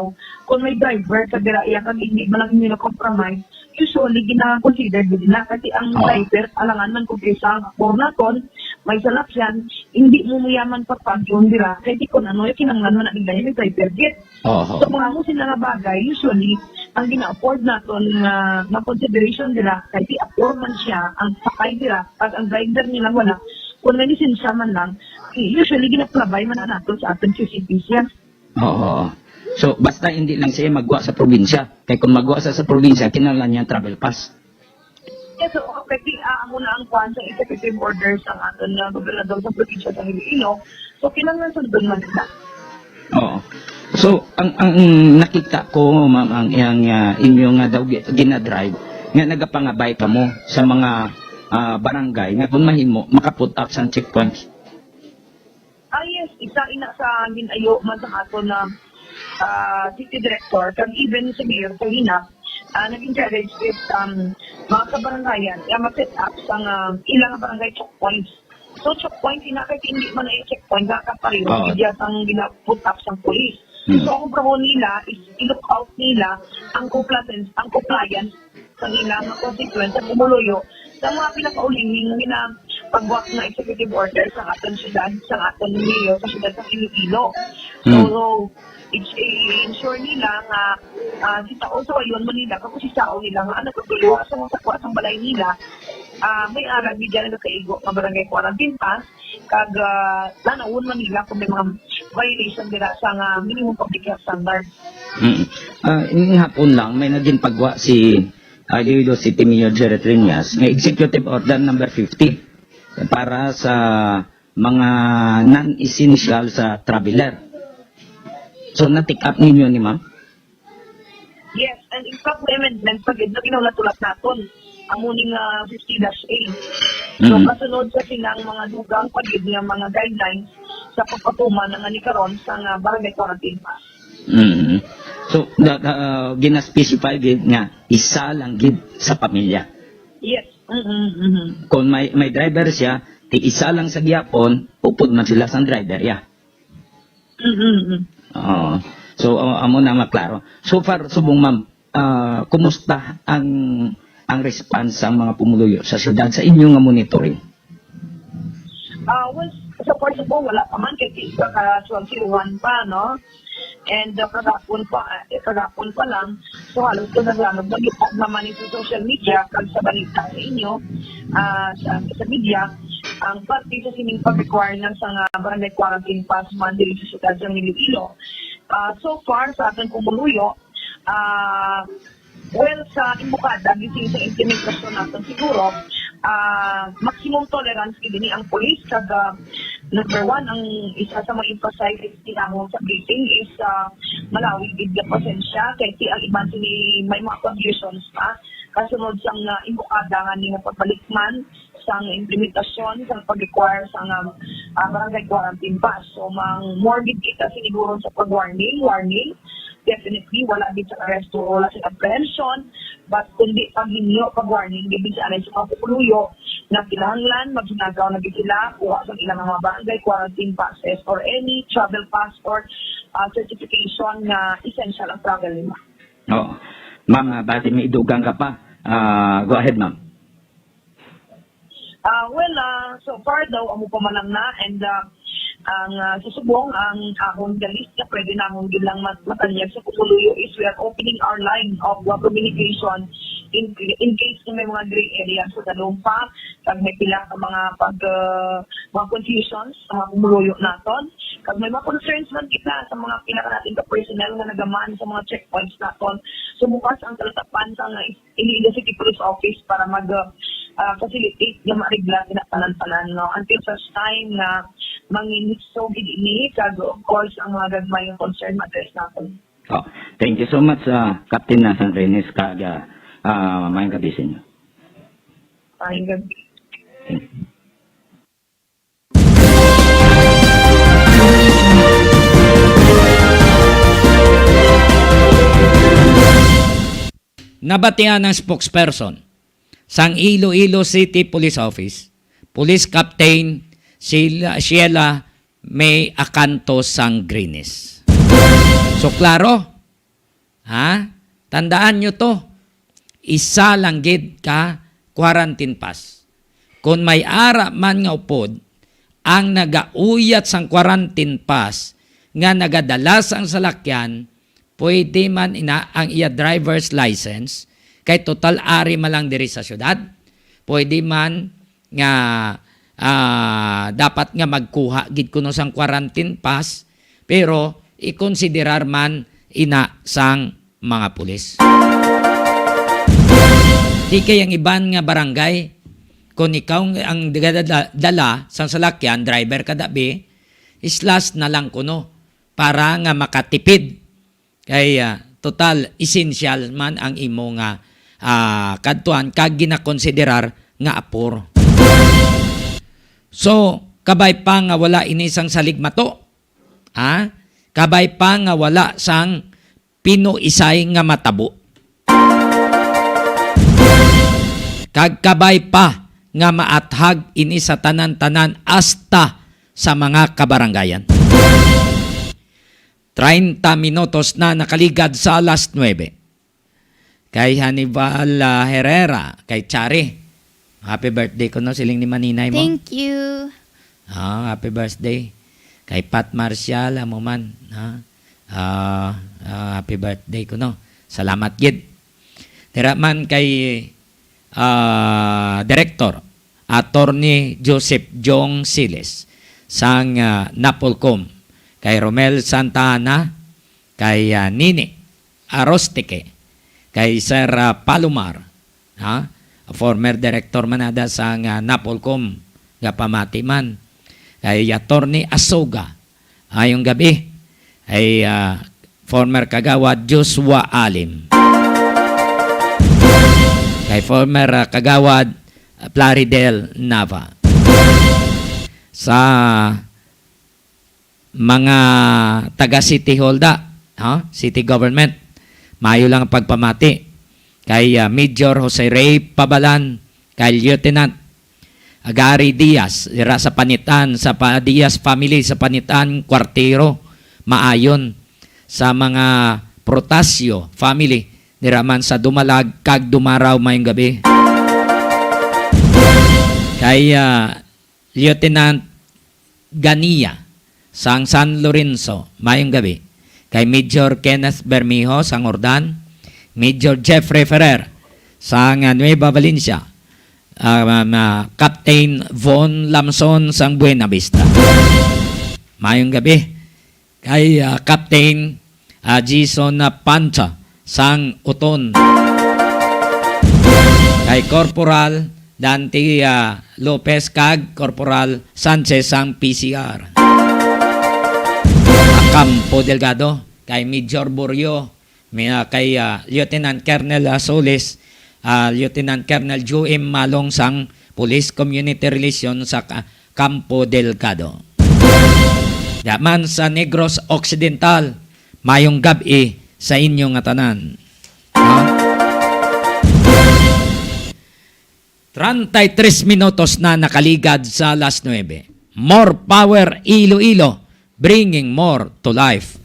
kung may driver ka dira iya kag hindi man lang immunocompromised, usually gina-consider gid na kasi ang Oo. driver alangan man kung kaysa ang apor naton, may salakyan, hindi mo mayaman pagpagyon dira kay di kun ano yung kinanglan man ang may driver gid. Oho. So, mga amo sina nga bagay, usually, ang gina-afford naton nga, nga consideration dira, kay di afford man siya, ang sakay dira, pag ang driver nila wala, kung may lisensya man lang, usually ginaplabay man na nato sa aton Q C P siya. Oo. So, basta hindi lang siya magwa sa probinsya. Kay kung magwa sa, sa probinsya, kinahanglan niya travel pass. Yes, so, kasi, ah, amo na ang kuwan sa executive order sa aton nga gobernador sa probinsya sa Iloilo. So, kinahanglan sundon man nila. Oo. So, ang, ang nakita ko, ma'am, ang iyang, ah, inyo nga daw gi-, ginadrive, nga nagapangabay kamo sa mga, ah, barangay nga kung mahimo, makaput up sang checkpoint. Ah, yes, isa ina sa ginayo man sa aton na, ah, city director, kag even si Mayor Paulina, ah, nag-encourage with, um, mga kabarangayan nga ma-set up sang, ah, ilang barangay checkpoints. So, checkpoint, ina, kay hindi man ay checkpoint, nga kapareho, Oo. Iya sang gina-put up sang police. Hmm. So, ang obrahon nila is i-look out nila ang compliance, ang compliance sa ilang constituents sa pumuluyo sa mga pinakaulihing nga pagwak nga executive order sa aton syudad, sa aton mayor, sa syudad sa Iloilo. So, Hmm. so, it's, i-ensure nila nga, ah, si tao sa wayon man nila, kag si tao nila nga nagkatulo sa mga sakwa sa balay nila, ah, may ara gid dyan nagkaigo nga barangay quarantine pass, kag, ah, tanawon man nila kung may mga violation dira sa nga minimum public health standard. Mm. Ah, ini hapon lang, may naging pagwa si, ah, Iloilo City Mayor Jerry Triñas nga Executive Order number fifty para sa mga non-essential sa traveler. So, na-take up ninyo ni ma'am? Yes, and in fact, may amendment pa gid na ginahulat-hulat naton. Amo ni nga fifty dash A. So, Mm. kasunod sa silang mga dugang pa gid nga mga guidelines sa pagpatuman na nga ni karon sa nga barangay quarantine pass. Mm. So, da-, da-, uh, gina-specify gid nga isa lang gid sa pamilya. Yes. Mm-mm, mm-mm. Kung may, may driver siya, ti isa lang sa gihapon, upod man sila sang driver, ya. Mm-mm, mm. Oo. So, uh, amo na maklaro. So far, subong ma'am, ah, kumusta ang, ang response sang mga pumuluyo sa syudad sa inyo nga monitoring? Ah, well, sa part ko, wala pa man, kasi sa ka twenty-one pa, no? And, uh, kagapon pa, eh, kagapon pa lang, so halos ko naglanog na gitag naman sa social media, kag sa balita sa inyo, ah, sa, sa media, ang parte sa sining pag-require ng sa nga barangay quarantine pass man diri sa syudad sa Iloilo. Ah, so far, sa aton pumuluyo, ah, well, sa imbukada, gising sa implementasyon naton siguro, ah, maximum tolerance gid ini ang police, kag, ah, number one, ang isa sa ma-emphasize tinahong sa briefing is, ah, malawi gid nga pasensya, kay ti ang iban sini may mga conditions pa. Kasunod sang, ah, imbukada nga ni nga pagbalik man sang implementasyon sang pag-require sang, ah, ah, barangay quarantine pass. So, mang more gid kita siniguro sa pag-warning, warning. Definitely, wala gid sa arresto, wala sa apprehension, but kundi paghinyo, pag-warning gid sa anay sa mga pupuluyo na kinahanglan maghinagaw na gid sila kuha sa ilang mga barangay quarantine passes or any travel pass or, ah, certification nga essential ang travel nila. Oo. Ma'am, ah, basi may idugang ka pa. Ah, go ahead, ma'am. Ah, well, ah, so far daw, amo pa man lang na, and, ah, ang, ah, sa subong, ang akong galis na pwede namon gid lang mat-, matanyag sa pumuluyo is we are opening our line of, ah, communication in, in case na may mga gray areas sa talong pa, kag may pila ka mga pag, ah, mga confusions sa mga pumuluyo naton, kag may mga concerns man kita sa mga pila ka natin ka personnel nga nagaman sa mga checkpoints naton. So, bukas ang talatapan sa nga Iloilo City Police Office para mag, ah, facilitate nga maarigla sina tanan-tanan, no? Until such time nga manginitso gid ini, kag of course, ang mga gagmay nga concern ma-address naton. Oh, thank you so much, ah, Captain Nathan Reynes, kag, ah, ah, maayong gabi sa inyo. Maayong gabi. Thank you. Nabatian ang spokesperson sang Iloilo City Police Office, Police Captain Sheila, Sheila May Acanto Sangrinis. So, klaro? Ha? Tandaan nyo to. Isa lang gid ka quarantine pass. Kung may ara man nga upod ang nagauyat sang quarantine pass nga nagadala sang salakyan, pwede man ina ang iya driver's license, kay total ari man lang diri sa syudad. Pwede man nga, ah, dapat nga magkuha gid kuno sang quarantine pass, pero ikonsiderar man ina sang mga pulis. Di kay ang iban nga barangay, kung ikaw ang dala sang salakyan, driver ka dabi, slash na lang kuno para nga makatipid. Kay, ah, total, essential man ang imo nga, ah, kadtuan kag ginakonsiderar nga apor. So, kabay pa nga wala ini sang saligmato, ha? Kabay pa nga wala sang pinuisay nga matabo. Kag kabay pa nga maathag ini sa tanan-tanan, hasta sa mga kabarangayan. Treinta minutos na nakaligad sa alas nuebe. Kay Hannibal, ah, Herrera, kay Chari. Happy birthday kuno, siling ni Maninay mo. Thank you. Ah, happy birthday. Kay Pat Marcial, amo man, ha? Ah, ah, happy birthday kuno. Salamat gid. Dira man kay, ah, Director, Attorney Joseph Jong Siles, sang, ah, Napolcom, kay Romel Santa Ana, kay, ah, Nini Arostique, kay Sir, ah, Palomar, ha? Former director man ada sang, ah, Napolcom, nga pamati man. Kay Attorney Asoga, ayong gabi. Kay, ah, former Kagawad Joshua Alim. Kay former, ah, Kagawad, ah, Plaridel Nava. Sa mga taga City Hall da, ha? City government. Maayo lang ang pagpamati kay, ah, Major Jose Ray Pabalan, kay Lieutenant Gary Diaz, dira sa Panitan, sa pa-, Diaz family sa Panitan, Cuartero. Maayon sa mga Protasio family, dira man sa Dumalag kag Dumaraw, maayong gabi. Kay, ah, Lieutenant Ganiya sang San Lorenzo, maayong gabi. Kay Major Kenneth Bermejo sang Ordan, Major Jeffrey Ferrer sang, ah, Nueva Valencia, ah, ma-, ma-, Captain Von Lamson sang Buena Vista. Maayong gabi. Kay, ah, Captain, ah, Jason, ah, Pancha sang Uton. Kay Corporal Dante, ah, Lopez kag Corporal Sanchez sang P C R. Ah, Campo Delgado, kay Major Borio, may, ah, kay, ah, Lieutenant Colonel, ah, Solis, ah, Lieutenant Colonel Joe M. Malong sang Police Community Relations sa Ka-, Campo Delgado. Daman sa Negros Occidental, mayong gab-i sa inyo nga tanan. Ha? Treinta y tres minutos na nakaligad sa alas nuebe. More power, Iloilo, bringing more to life.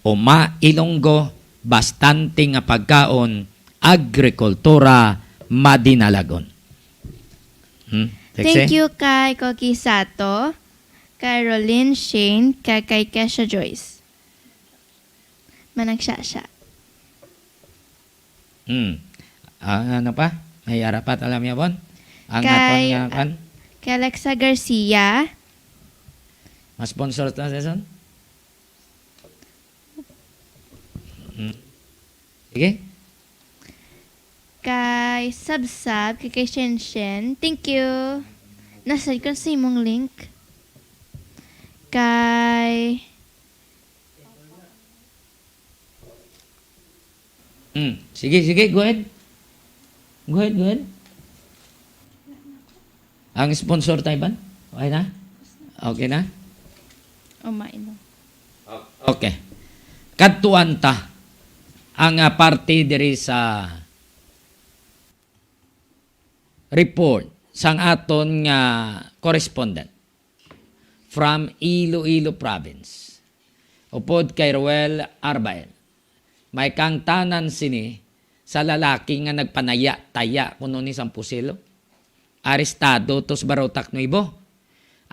Uma Ilonggo, bastante nga pagkaon, agrikultura, madinalagon. Hmm? Sexy? Thank you kay Koki Sato, kay Rolyn Shane, kag kay Kesha Joyce. Managsya-sya. Hmm. Ah, ano pa? May arapat, alam niya, Bon? Ang Kay, aton nga, ah, kwan? Kay Alexa Garcia. Mas sponsor ta, Jason? Hmm. Sige. Kay Sabsab, kay, kay Shenshen. Thank you. Nasend ko sa imong link. Kay Hmm. Sige, sige, go ahead. Go ahead, go ahead. Ang sponsor, Taiban? Okay na? Okay na? O, mailo. Okay. Kadtuan ta ang, ah, parte diri sa report sang aton nga correspondent from Iloilo Province, upod kay Roel Arbael. May kaangtanan sini sa lalaki nga nagpanaya-taya kuno ni sang pusilo. Arestado to sa Barotac Nuevo.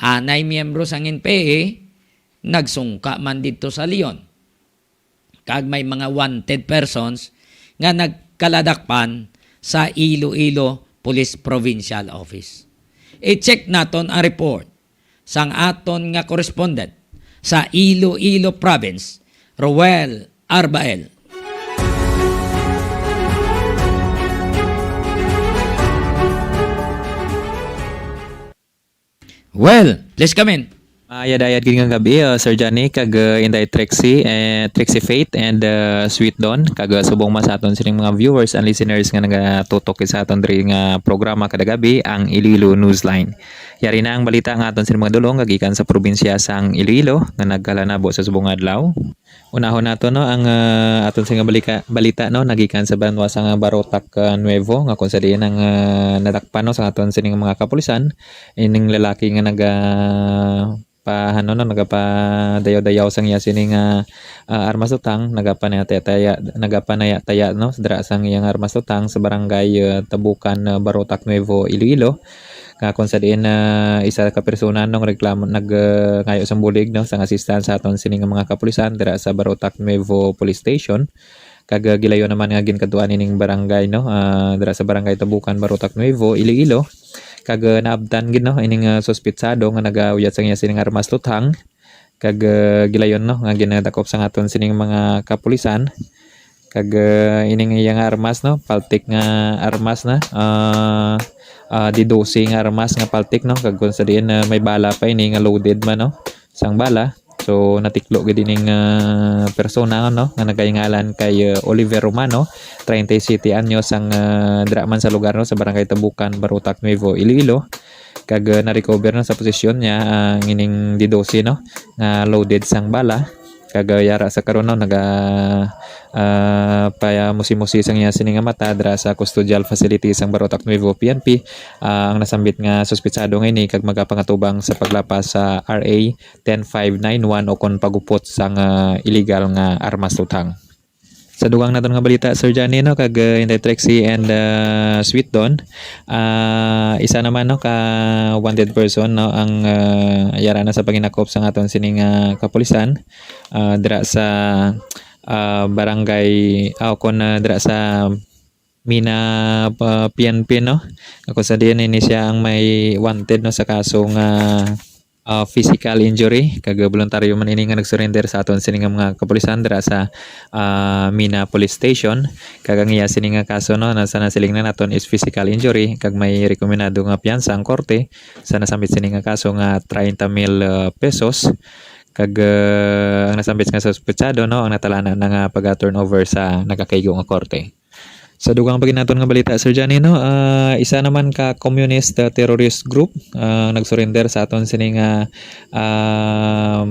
Anay miyembro sang N P A nagsungka man didto sa Leon. Kag may mga wanted persons nga nagkaladakpan sa Iloilo Police Provincial Office. I-check naton ang report sang aton nga correspondent sa Iloilo Province, Roel Arbael. Well, please come in. Ayad-ayad gid nga gabi, uh, Sir Johnny, kag uh, Inday Trixie, eh, Trixie Faith, and uh, Sweet Dawn, kag uh, subong man sa aton sining mga viewers and listeners nga nagatutok sa aton diri nga programa kada gabi, ang Iloilo Newsline. Yari na ang balita nga aton sining mga dulong nga gikan sa probinsya sang Iloilo nga nagkalanabo sa subong nga adlaw. Unahon nato, no, ang ah, aton sing balika, balita, no, nagikan sa banwa sang Barotac ah, Nuevo, nga kung sa diin ang ah, nadakpan, no, sa aton sining mga kapulisan, ining lalaki nga naga pa ano, no, nagapadayaw-dayaw sang iya sining ah, ah, armas utang, nagapanaya-taya, nagapanaya-taya, no, dira sang iyang armas utang sa barangay ah, Tabukan, ah, Barotac Nuevo, Iloilo. Nga kung sa diin na isa ka persona nung reklamo nag ah, ngayo sang bulig, no, sang assistance sa aton sini nga mga kapulisan dira sa Barotac Nuevo Police Station, kag ah, gilayon naman nga ginkadtuan ining barangay, no, ah, dira sa barangay Tabukan, Barotac Nuevo, Iloilo, kag ah, naabtan gid, no, ining ah, suspitsado nga nagauyat sang iya sining armas luthang, kag ah, gilayon, no, nga ginadakop sang aton sining mga kapulisan. Kag ah, ining iya nga armas, no, paltik nga armas na, ah, ah, di dose nga armas nga paltik, no, kag kung sa diin ah, may bala pa ini nga loaded man, no, sang bala. So natiklo gid ining ah, persona, no, nga nagaingalan kay ah, Oliver Romano, treinta y siete anyos, ang ah, dira man sa lugar, no, sa Barangay Tabukan, Barotac Nuevo, Iloilo. Kag ah, na-recover na sa posisyon niya ang ining di dose, no, nga loaded sang bala. Kag ah, yara sa karon, no, naga ah, payamusi-musi sang iya sini nga mata dira sa custodial facility sang Barotac Nuevo P N P ah, ang nasambit nga suspitsado nga ini kag magapangatubang sa paglapas sa R A ten five nine one o kon pagupot sang ah, illegal nga armas luthang. Sa dugang naton nga balita, Sir Johnny, no, kag uh, Inday Trixie and uh, Sweet Don, uh, isa naman, no, ka wanted person, no, ang uh, yara na sa paginakop sang aton sining uh, kapulisan uh, dira sa uh, barangay, uh, kon uh, dira sa Mina uh, P N P, no, kung sa diin ini siya ang may wanted, no, sa kaso nga ah, physical injury, kag voluntaryo man ini nga nag-surrender sa aton sini nga mga kapulisan dira sa ah, Mina Police Station. Kag ang iya sini nga kaso, no, na sa nasiling na naton is physical injury, kag may rekomendado nga piyansa ang korte sa nasambit sini nga kaso nga treinta mil ah, pesos. Kag ah, ang nasambit nga suspetsado, no, ang natalana na nga pag-turnover sa nagakaigo nga korte. Sa dugang pa gid naton nga balita, Sir Johnny, no, ah, isa naman ka communist ah, terrorist group ah, nagsurrender sa aton sini nga ah,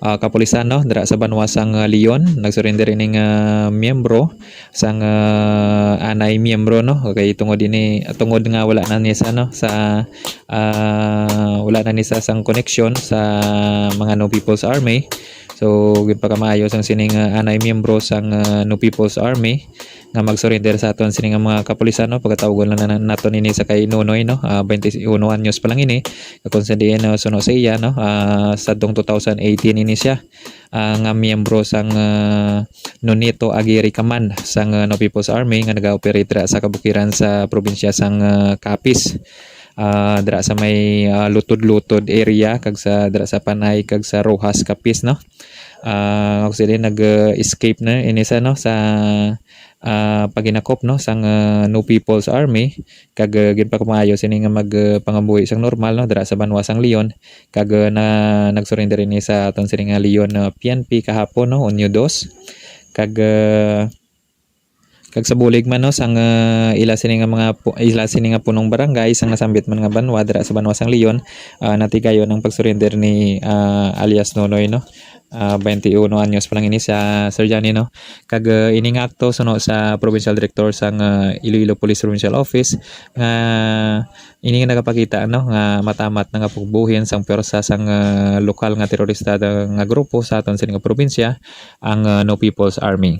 ah, kapulisan, no, dira sa banwa sang ah, Leon. Nagsurrender ini nga miyembro sang ah, anay miyembro, no, kay tungod ini, tungod nga wala na ni sa, no, sa ah, wala na ni sa sang koneksyon sa mga No People's Army. So, ginpakamaayo sang sining ah, anay miyembro sang ah, No People's Army nga mag-surrender sa aton sini nga mga kapulisan, no? Pagkatawgon lang na naton ini sa kay Nonoy, no? Ah, twenty-one anyos pa lang ini. Kung sa diin, no, suno sa iya, no? Ah, sa dong two thousand eighteen ini siya ah, nga miyembro sang ah, Nonito Aguirre Command sang ah, No People's Army nga nag-operate dira sa kabukiran sa probinsya sang ah, Capiz. Ah, dira sa may ah, lutod-lutod area kag sa dira sa Panay kag sa Roxas, Capiz, no. Ah, actually nag-escape na ini sa, no, sa ah, paginakop, no, sang ah, No People's Army, kag ah, ginpakamaayo sini nga mag ah, pangabuhi sang normal, no, dira sa banwa sang Leon, kag ah, na nagsurrender ini sa aton sini nga Leon ah, P N P kahapon, no, Hunyo dos. Kag ah, Kag sa bulig man, no, sang, ah, ila sini nga mga pu-, ila sini nga punong barangay sang nasambit man nga banwa dira sa banwa sang Leon, ah, natigayon ang pag-surrender ni, ah, alias Nonoy, no. Ah, twenty-uno anyos pa lang ini siya, Sir Johnny, no. Kag, ah, ini nga akto suno sa provincial director sang, ah, Iloilo Police Provincial Office nga ini nga nagapakita, no, nga matamat na nga pugbuhin sang pwersa sang, ah, lokal nga terorista nga grupo sa aton sini nga probinsya, ang, ah, No People's Army.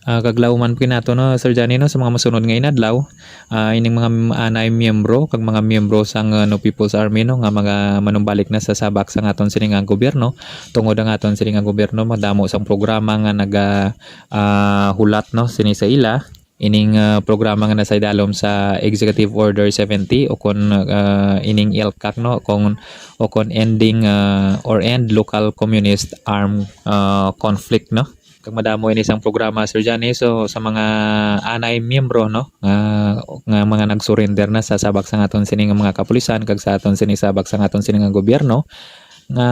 Ah, kag lauman pa nato, no, Sir Johnny, no, sa mga masunod nga inadlaw, ah, ining mga m-, anay miyembro kag mga miyembro sang, ah, No People's Army, no, nga mga manumbalik na sa sabak sang aton sini nga gobyerno, tungod ang aton sini nga gobyerno madamo sang programa nga naga, ah, hulat, no, sini sa ila. Ining, ah, programa nga nasa idalom sa Executive Order seventy o kon, ah, ining ELCAC, no, kon, o kon ending, ah, or end local communist armed, ah, conflict, no. Kag madamo ini sang programa, Sir Johnny. So, sa mga anay miyembro, no, nga, nga mga nag-surrender na sa sabak sang aton sini nga mga kapulisan kag sa aton sini sabak sang aton sini nga gobyerno, nga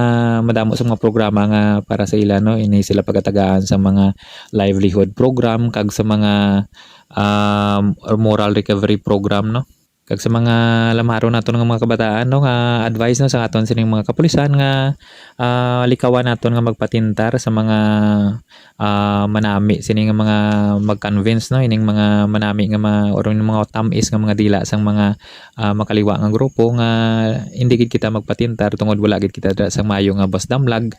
madamo sa mga programa nga para sa ila, no, ini sila pagatagaan sa mga livelihood program kag sa mga, um, moral recovery program, no. Kag sa mga lamaron naton nga mga kabataan, no, nga advice, no, sa aton sining mga kapulisan nga, ah, likawan naton nga magpatintar sa mga, ah, manami sini nga mga mag-convince, no, ining mga manami nga mga, or ining mga tamis nga mga dila sang mga, ah, makaliwa nga grupo nga hindi gid kita magpatintar tungod wala gid kita dira sang maayo nga basdamlag.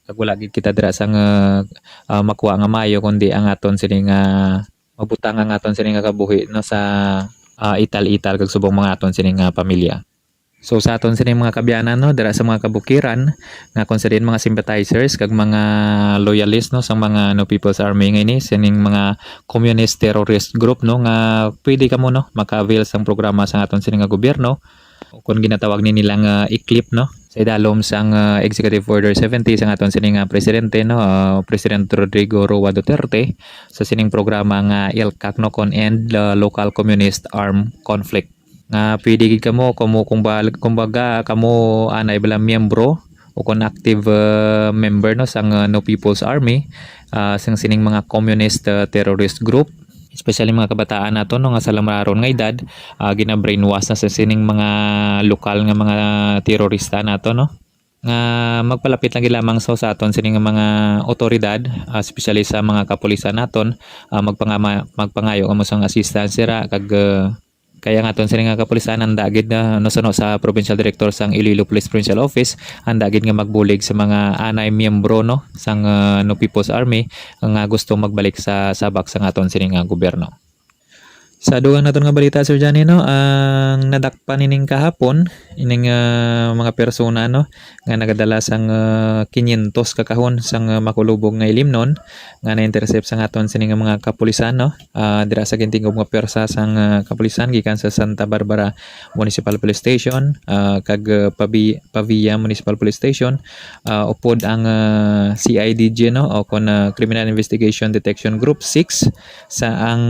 Kag wala gid kita dira sang, ah, ah, makuha nga maayo, kundi ang aton sini nga mabutang ang aton sini nga kabuhi, no, sa, ah, ital-ital kag subong mga aton sini nga pamilya. So, sa aton sini mga kabyanan, no, dira sa mga kabukiran, nga kung sa diin mga sympathizers kag mga loyalist, no, sa mga No People's Army nga ini, sining mga communist terrorist group, no, nga pwede kamo, no, maka-avail sang programa sa aton sini nga gobyerno, o kung ginatawag ni nila nga ECLIP, no, sa idalom sang, ah, Executive Order seventy sang aton sini nga presidente, no, ah, President Rodrigo Roa Duterte, sa sining programa nga ELCAC, no, kon End, ah, Local Communist Armed Conflict. Nga pwede gid kamo, kamo, kung ba-, kumbaga, kamo anay bala miyembro o kon active, ah, member, no, sang, ah, No People's Army, ah, sang sining mga communist, ah, terrorist group, especially mga kabataan nato, no, nga sa lamraron nga edad, ah, gina-brainwash na sa sining mga lokal nga mga terorista nato, no, nga magpalapit lagi lamang sa, sa aton sini nga mga otoridad, ah, especially sa mga kapulisan naton, ah, magpangama-, magpangayo kamo sang assistance dira kag, ah, kaya nga aton sini nga kapulisan handa gid na nasuno sa provincial director sang Iloilo Police Provincial Office, handa gid nga magbulig sa mga anay miyembro, no, sang, ah, No People's Army nga gusto magbalik sa sabak sang aton sini nga gobyerno. Sa dugang naton nga balita, Sir Johnny, no, ang nadakpan ining kahapon, ining, ah, mga persona, no, nga nagadala sang, ah, kinyentos ka kahon sang, ah, makulubog nga ilimnon nga na-intercept sang aton sini nga mga kapulisan, no, ah, dira sa gintingob nga pwersa sang, ah, kapulisan gikan sa Santa Barbara Municipal Police Station, ah, kag, ah, Pavi-, Pavia Municipal Police Station, ah, upod ang, ah, C I D G, no, o kon, ah, Criminal Investigation Detection Group six, sa ang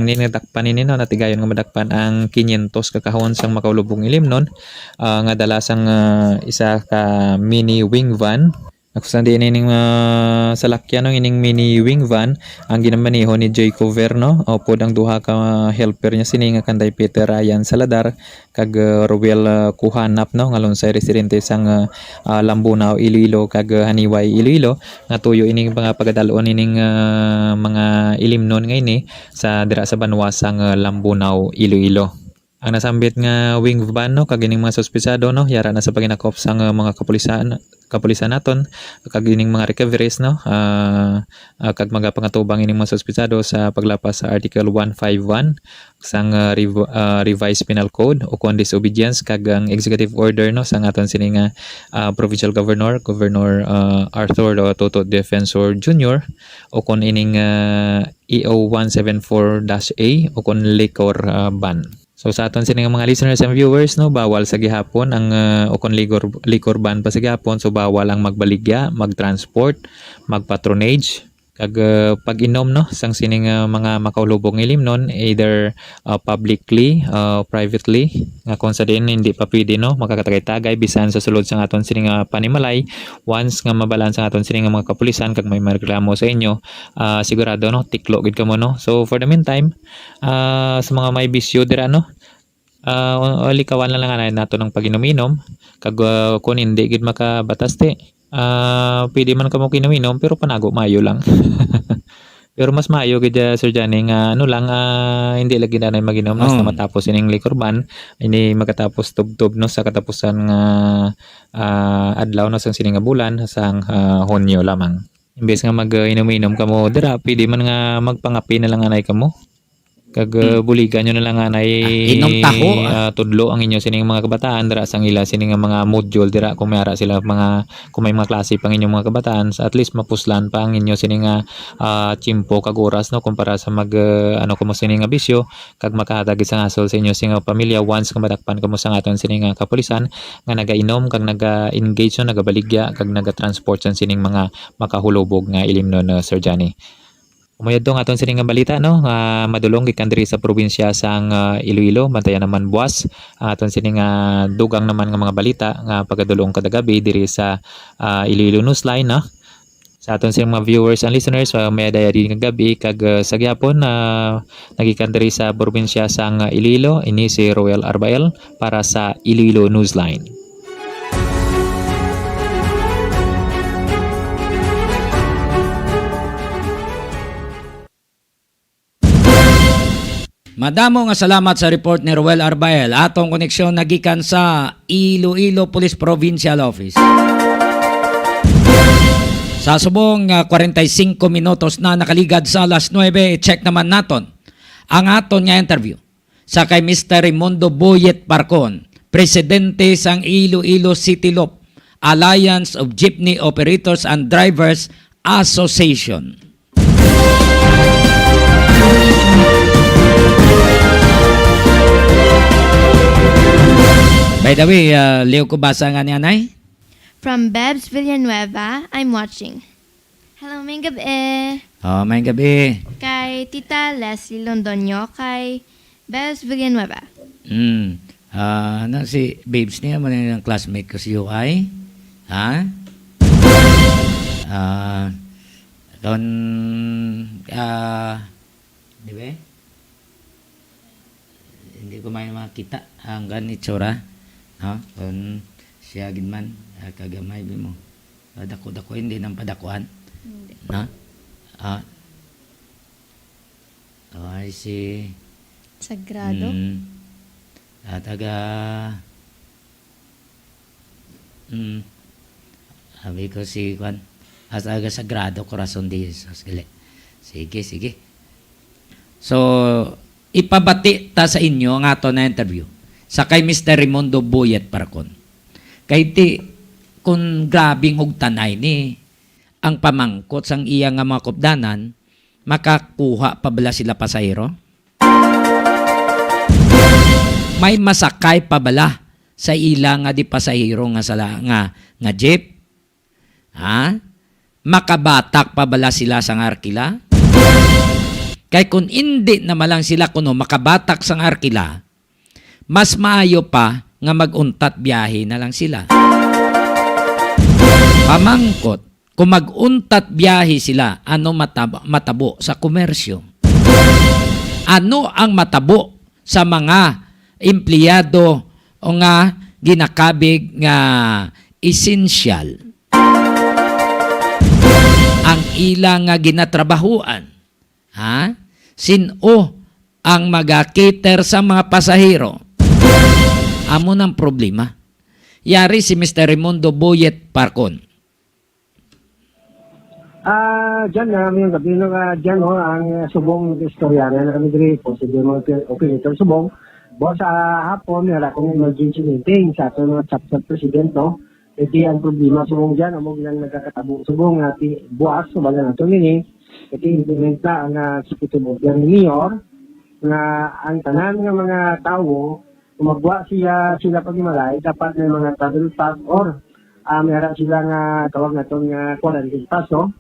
ninadakpan ini, no, natigayon nga madakpan ang kinyentos ka kahon sang makulubog nga ilimnon, ah, nga dala sang, ah, isa ka mini wing van. Nakusan di ining, ah, salakyan, no, ining mini wing van ang ginamaneho ni Jay Coverno, upod ang duha ka helper niya sini nga kanday Peter Ryan Saladar kag, ah, Ruel, ah, Kuhanap, no, nga lunsay residente sang, ah, ah, Lambunao, Iloilo kag, ah, Haniway, Iloilo, nga tuyo ining mga pagadal-on ining, ah, mga ilimnon nga ini sa dira sa banwa sang, ah, Lambunao, Iloilo. Ang nasambit nga wing van, no, kag ining mga suspetsado, no, yara na sa paginakop sang, ah, mga kapulisan, kapulisan naton, kag ining mga recoveries, no, ah, ah, kag magapangatubang ining mga suspetsado sa paglapas sa Article one five one sang, ah, rev-, ah, Revised Penal Code o kon disobedience, kag ang executive order, no, sang aton sini nga, ah, provincial governor, Governor, ah, Arthur Toto Defensor Junior, o kon ining, ah, E O one seven four dash A o kon liquor, ah, ban. So, sa aton sini nga mga listeners and viewers, no, bawal sa gihapon ang, ah, o kon liquor, liquor ban pa sa gihapon, so bawal ang magbaligya, mag-transport, mag-patronage, Kag, ah, pag-inom, no, sang sining, ah, mga makahulubog nga ilimnon, either, ah, publicly, ah, privately, nga kung sa diin hindi pa pwede, no, makakatagay-tagay bisan sa sulod sang aton sining, ah, panimalay. Once nga mabalaan sang aton sining, ah, mga kapulisan kag may mareklamo sa inyo, ah, sigurado, no, tiklo gid kamo, no. So, for the meantime, ah, sa mga may bisyo dira, no, ah, likawan lang, lang anay nato ng pag-inom-inom. Kag, ah, kung hindi gid makabatas, ti, ah, pwede man kamo kinom-inom, pero panago maayo lang. Pero mas maayo gid, ah, Sir Johnny, nga ano lang, ah, hindi lagi na mag-inom hasta Oh. matapos ining liquor ban, hindi makatapos tubtob, no, sa katapusan nga, ah, adlaw, no, sang sini nga bulan, sang, ah, Hunyo lamang. Imbes nga mag, ah, inom-inom kamo dira, pwede man nga magpangape na lang anay kamo. Kag, ah, Hmm. buligan nyo na lang anay, Ah, inom taho, ah. ah, tudlo ang inyo sining mga kabataan dira sang ila sini nga mga module dira kung may ara sila mga, kung may mga klase pang inyong mga kabataan, sa at least mapuslan pa ang inyo sini nga, ah, tiyempo kag oras, no, kumpara sa mag, ah, ano, kamo sini nga bisyo, kag makahatag gid sang hasol sa inyo sini nga pamilya once nga madakpan kamo sa aton sini nga kapulisan nga nagainom kag naga-engage, no, nagabaligya kag nagatransport sang sining mga makahulubog nga ilimnon, no, Sir Johnny. Umayad to ang aton sini nga balita, no, nga madulong gikan diri sa probinsya sang, ah, Iloilo. Bantayan naman buwas ang aton sini nga dugang naman nga mga balita nga pagadulong kada gabi diri sa, ah, Iloilo Newsline, no. Sa aton sini mga viewers and listeners, ah, may daya din nga gabi kag, ah, sa gihapon, ah, nagikan diri sa probinsya sang, ah, Iloilo, ini si Roel Arbael para sa Iloilo Newsline. Madamo nga salamat sa report ni Roel Arbael. Atong koneksyon nagikan sa Iloilo Police Provincial Office. Sa subong nga kwarenta y singko minutos na nakaligad sa alas nuebe, i-check naman naton ang aton nga interview sa kay Mister Raimundo Boyet Parcon, presidente sang Iloilo City Loop, Alliance of Jeepney Operators and Drivers Association. By the way, uh, liw ko basa nga ni anay? From Bebs Villanueva, I'm watching. Hello, maayong gabi. Oh, maayong gabi. Kay Tita Leslie Londoño, kay Bebs Villanueva. Hmm. Ah, na si Babes niya, mo na yung classmate ko sa U I. Ha? Ah, kon, ah, di ba? Hindi ko may makita ang ganit tsura. No? Kon siya gid man, ah, kagamay bi mo. Ah, dako-dako, hindi nang padakuan. Hindi. No? Ah. Oh, I see. Sagrado? Mm. Ah, taga, mm, sabi ko si Kwan, ah, taga Sagrado Corazon de Jesus. Gali. Sige, sige. So, ipabati ta sa inyo ang ato na interview sa kay Mister Raimundo Boyet Parcon. Kay ti, kung grabing hugtanay ni ang pamangkot sang iya nga mga kupdanan, makakuha pa bala sila pasahero? May masakay pa bala sa ila nga di pasahero nga sala-, nga, nga jeep? Ha? Makabatak pa bala sila sang arkila? Kay kun indi na man lang sila kuno makabatak sang arkila, mas maayo pa nga mag-untat biyahe na lang sila. Pamangkot, kung mag-untat biyahe sila, ano matab-, matabo sa komersyo? Ano ang matabo sa mga empleyado o nga ginakabig nga esensyal ang ila nga ginatrabahuan? Ha? Sin-o ang maga-cater sa mga pasahero? Amo nang problema. Yari si Mister Raimundo Boyet Parcon. Ah, Jan, ah, maayong gabi, no, ah, Jan, no, ang, ah, subong istorya nga na kami diri po sa mga opi-, operator subong. Boss, sa hapon, meron akong emergency meeting sa aton mga chapter president, no? Iti ang problema subong dyan, amo lang nagkakatabo subong nga ti-, buwas, so wala na to nini. Iti implement na ang, ah, executive order ni Mayor nga ang tanan nga mga tawo, kung magwa siya, sila paghimalay, dapat may mga travel pass or, ah, may ara sila nga tawag naton nga quarantine pass, no?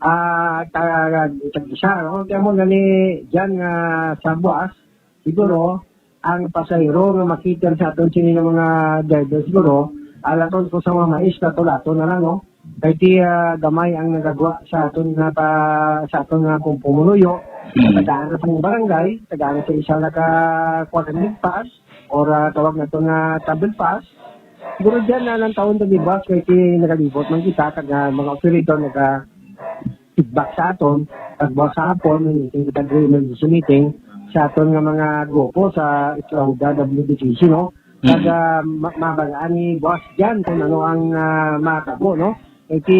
Ah, ta-, tag-isa, no? Kaya mo gani dyan nga sa buwas, siguro, ang pasahero nga makita sa aton sini nga mga driver siguro, alaton ko sa mga mais, lato-lato na lang, no? Kay ti, ah, gamay ang nagagwa sa aton nga pa, sa aton nga pum-, pumuluyo, Mm. tagaan sa barangay, tagaan sa isa na ka quarantine pass, or, ah, tawag nato nga travel pass. Siguro dyan na lang taon to, di ba? Kay ti nagalibot man kita, kag, ah, mga operator naga feedback sa aton, kag buwas sa hapon, may meeting kita, diri emergency meeting sa aton nga mga grupo sa Islauda W D T C, no? Kag, Mm. ah, ma-, mabalaan ni buwas dyan kung ano ang, ah, matabo, no? Kay ti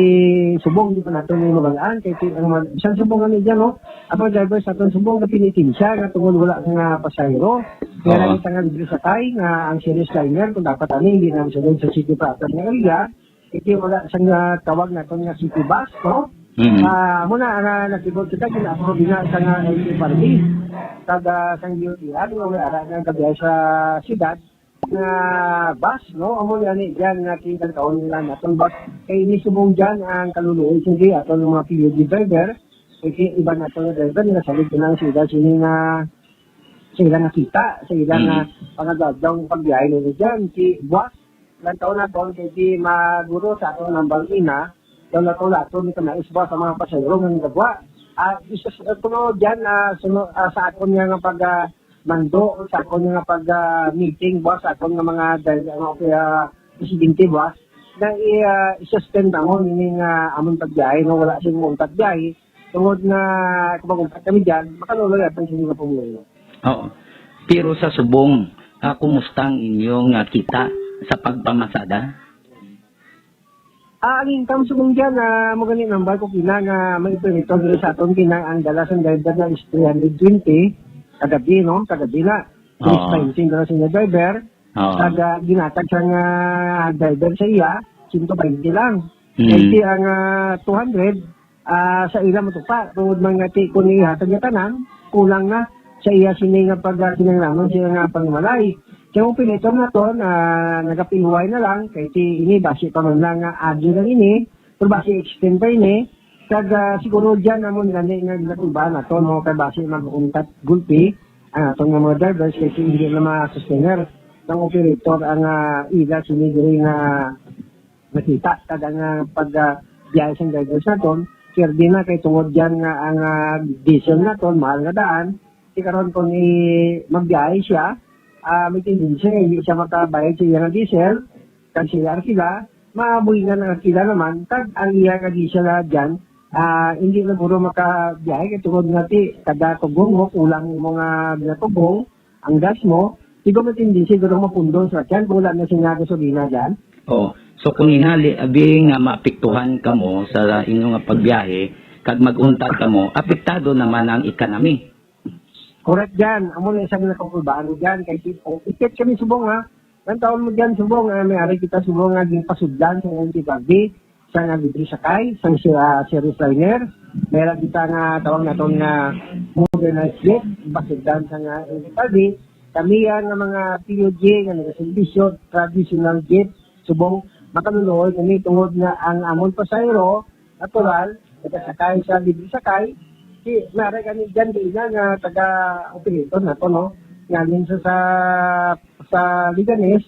subong, di pa nato ni mabalaan, kay ti ang mag-, bisan subong ano dyan, no? Ang mga driver sa aton subong, napinitensya nga tungod wala nga pasahero. Kaya Oo. lang kita nga libre sakay, nga ang Ceres Liner, kung dapat ani, hindi na masunod sa city proper nga area, hindi wala sang, ah, tawag naton nga city bus, no? Mm. Ah, amo na, ah, nagtibod kita, gina-approve na sa nga L T F R B. Kag, ah, sang D O T R, nga may ara nga gabi sa siyudad, nga bus, no? Amo ni ani dyan nga kinalkaon nila naton bus. Kay ini subong dyan ang kaluluoy, sige, aton mga P U D driver. Kay iba naton nga driver, nasalig ko lang sila, sini nga, sila nakita, sa ila nga Mm. pangadawdawng pagbiyahe nila dyan. Si buwas, lang taon na taon, kay di maguro sa atong nambal ina, daw lato-lato ni kanais ba sa mga pasahero nga nagagwa. Ah, isa sa, kuno dyan, ah, suno-, ah, sa akon nga, nga pag, ah, mando, sa akon nga pag, ah, meeting ba, sa akon nga mga dal-, ano, kaya presidente ba, na i-, ah, i-suspend na mo, meaning, ah, amon pagbiyahe, no, wala sing mo pagbiyahe, tungod nga, kung mag-untat kami dyan, makaluloy at ang sila pumuluyo. Oo. Pero sa subong, ah, kumusta ang inyong, ah, kita sa pagpamasada? Ah, ang income subong dyan, ah, mo gani nambal ko kina nga may permito dito sa aton kina ang dala sa driver na is three hundred twenty kagabi, no? Kagabi na. Three Oo. twenty dala sa driver. Oo. Kag, ah, ginatag sa nga driver sa iya, sento baynte lang. Mm. Kay ti ang, ah, two hundred, ah, sa ila matupa. Tungod man nga ti, kung ihatag niya tanan, kulang na sa iya sini nga pag, ah, kinahanglanon siya nga panimalay. Kaya ang operator naton, ah, nagapihuway na lang, kay ti ini, basi pa man lang nga agi lang ini, pero basi extend pa ini, kag, ah, siguro dyan namon gani nga ginatubahan nato, no, kay basi mag-untat gulpi ang aton nga mga drivers, kay ti hindi na ma-sustainer ng operator ang, ah, ila sini diri nga nakita, kag ang, ah, pag, ah, biyahe sang drivers naton, kaya di na kay tungod dyan nga ang, ah, diesel naton, mahal nga daan, si karon kung i-, magbiyahe siya, ah, may tendency nga hindi siya makabayad sa iya nga diesel, kag siya ang sila, mabuhingan ang sila naman, kag ang iya nga diesel na dyan, ah, hindi na guro makabiyahe, kay tungod nga ti, kada tugong mo, kulang mo nga ginatugong, ang gas mo, di ba matindi siguro mapundol sa tiyan kung wala na siya nga gasolina dyan? Oh, so kung inali, abi nga maapektuhan kamo sa inyo nga pagbiyahe, kag mag-untat kamo, apektado naman ang economy. Correct dyan. Amo na isang nakapulbaan ko dyan. Kay si, oh, ikit kami subong, ha. Ang taon mo dyan subong, ah, may ari kita subong nga ginpasudlan sa N T F R B. Sa nga libre sakay, sa si-, ah, Ceres Liner. Meron kita nga tawag naton nga modernized jeep, basugdan sa nga N F R B. Kami yan nga mga P U G nga nagaservisyo, traditional jeep, subong makaluloy kami tungod nga ang amon pasahero, natural, nagasakay sa libre sakay. Si, nara gani dyan, di na nga taga-operator na to, no? Ngayon sa, sa, sa Leganes,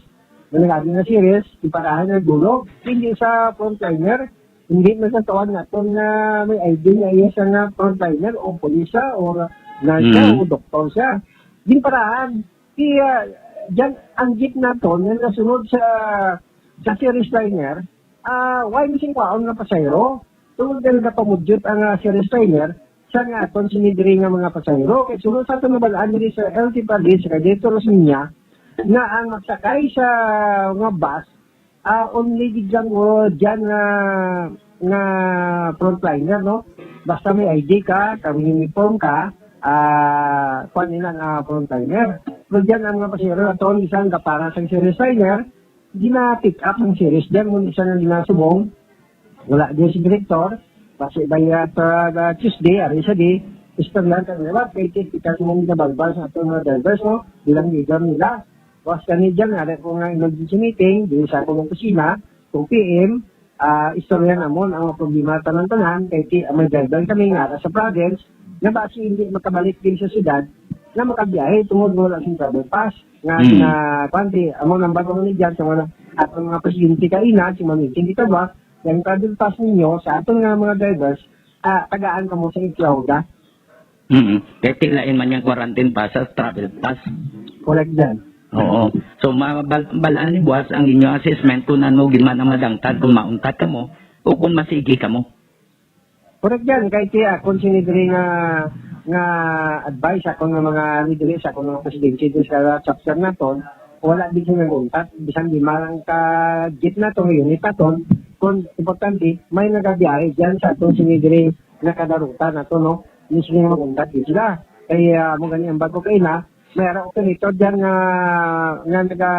nga nag-agi nga Ceres, iparahan nga gulog. Hindi sa frontliner, hindi man sa tawag naton nga may I D nga iya siya nga frontliner o pulis siya o nurse siya Mm. o doktor siya. Ginparahan. Kaya, dyan, ang jeep naton nga nasunod sa, sa Ceres Liner, ah, why missing kwaon nga pasahero? Tungod nga nagapamudyot ang, ah, Ceres Liner, sa nga aton sini diri nga mga pasahero. Kay sunod sa aton nabalaan diri sa L T P R D, sa kay Director Rosmiña, nga ang magsakay sa nga bus, ah, only gid lang, oh, dyan nga, nga frontliner, no? Basta may I D ka, kag may uniform ka, ah, kwan nila nga frontliner. Pero dyan ang mga pasahero naton, isang kapara sa Ceres Liner, gina-pick up ang Ceres dyan, kung isa nga ginasubong, wala din si direktor, basi bayat, ah, Tuesday, ari sa di, istoryahan ka nila, kay kita sa mga ginabalbal sa aton mga drivers, no? Bilang leader nila. Buwas kani dyan, ari ko nga emergency meeting, diri sa akong opisina, two P M, ah, istorya namon ang mga problema tanan-tanan, kay ti-, may driver kami nga ara sa province, nga basi hindi makabalik din sa syudad, nga makabiyahe tungod wala sing travel pass. Nga, Mm. nga, kwan, ti, amo nang bago ni dyan sa mga, atong mga presidente kaina, si Ma'am Vincent Dicabua, yung travel pass ninyo sa aton nga mga drivers, ah, tagaan kamo sa Islahuda. Mm. Kay ti lain man yang quarantine pass sa travel pass. Correct dyan. Oo. So, mabal-, balaan ni Buas ang inyo assessment kung ano gid man ang madangtan, kung mauntat kamo o kung masigi kamo. Correct yan. Kay ti akon sini diri nga, nga advice, akon nga mga ni diri sa akon mga presidente diri sa chapter naton, wala din sila nag-untat. Bisan di man ka jeep naton, unit naton, kung importante, may nagabiyahe dyan sa aton sini diri nga kadarutan nato, no? Mismo nga mag-untat din sila. Kay, ah, mo gani ang bago kay na, may ara operator dyan nga, nga naga,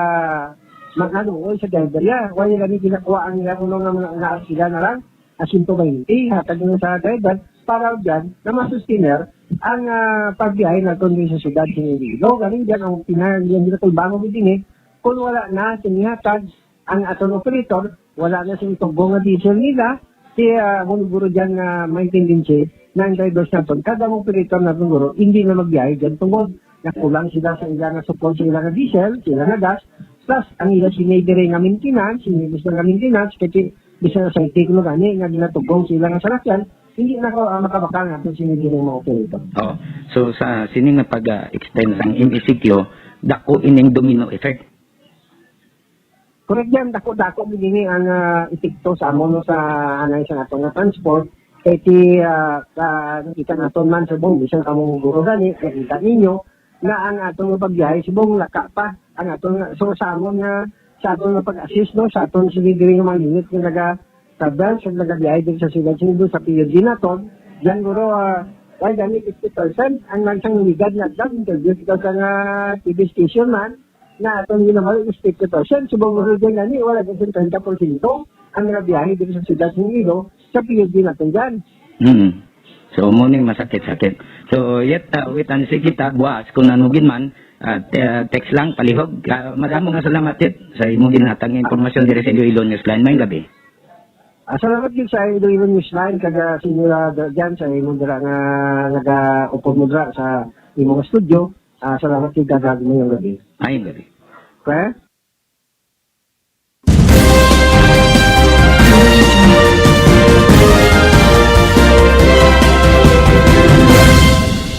mag-, ano, oy, sa driver ya. Wala gani ginakuha ang ilang ulo nga mga, nga sila na lang. Asin to baynte, hatag na sa driver, para dyan na ma-sustainer ang, ah, pagbiyahe naton din sa syudad sa Iloilo. Galing dyan ang pina-, yung ginatulbangon din eh. Kung wala na sinihatag ang aton operator, wala na sing tubo nga diesel nila, si, ah, siguro dyan nga may tendency na ang drivers naton, kada ang operator naton siguro, hindi na magbiyahe dyan tungod na kulang sila sa ila nga supply, sa ila nga diesel, sa ila nga gas, plus ang ila sinay diri nga maintenance, sinay mismo nga maintenance, kay bisan sa safety kuno gani nga ginatugong sa ila nga salakyan, hindi na ko, ah, makabakal nga si Miguel nga mga operator. Oh. So, sa sini nga pag-extend sang M E C Q, dako ining domino effect. Correct yan, dako-dako gid ini ang, ah, epekto sa amo, no, sa anay sa aton nga transport. Kay ti, ah, ka-, nakita naton man sa buong, bisan kamo guro gani, nakita ninyo, nga ang aton nga pagbiyahe subong laka pa ang aton nga, so, sa amon nga, sa aton nga pag-assist, no, sa aton sini diri nga mga unit nga naga-travel sa nagabiyahe diri sa siyudad sa Iloilo, sa P U D naton, yan guro, ah, ay gani fifty percent ang nagsang nigad nga job interview kita sa nga T V station man, na aton ginamahal is fifty percent. Subong guro dyan gani, wala kasi treinta porsyento ang nagabiyahe diri sa siyudad sa Iloilo, sa P U D naton dyan. Mm. So, mo ning masakit-sakit. So, yet, uh, wait and see kita buwas kung ano gid man, uh, te-, text lang, palihog. Uh, madamo nga salamat, Tit, sa imong ginhatag nga impormasyon diri sa Iloilo Newsline. Maayong gabi. Ah, salamat gid sa Iloilo Newsline, kag, ah, sa inyo, ah, dyan, sa imong dira nga nagaupod mo dira sa imong studio. Ah, salamat gid, kag maayong gabi. Maayong gabi. Okay?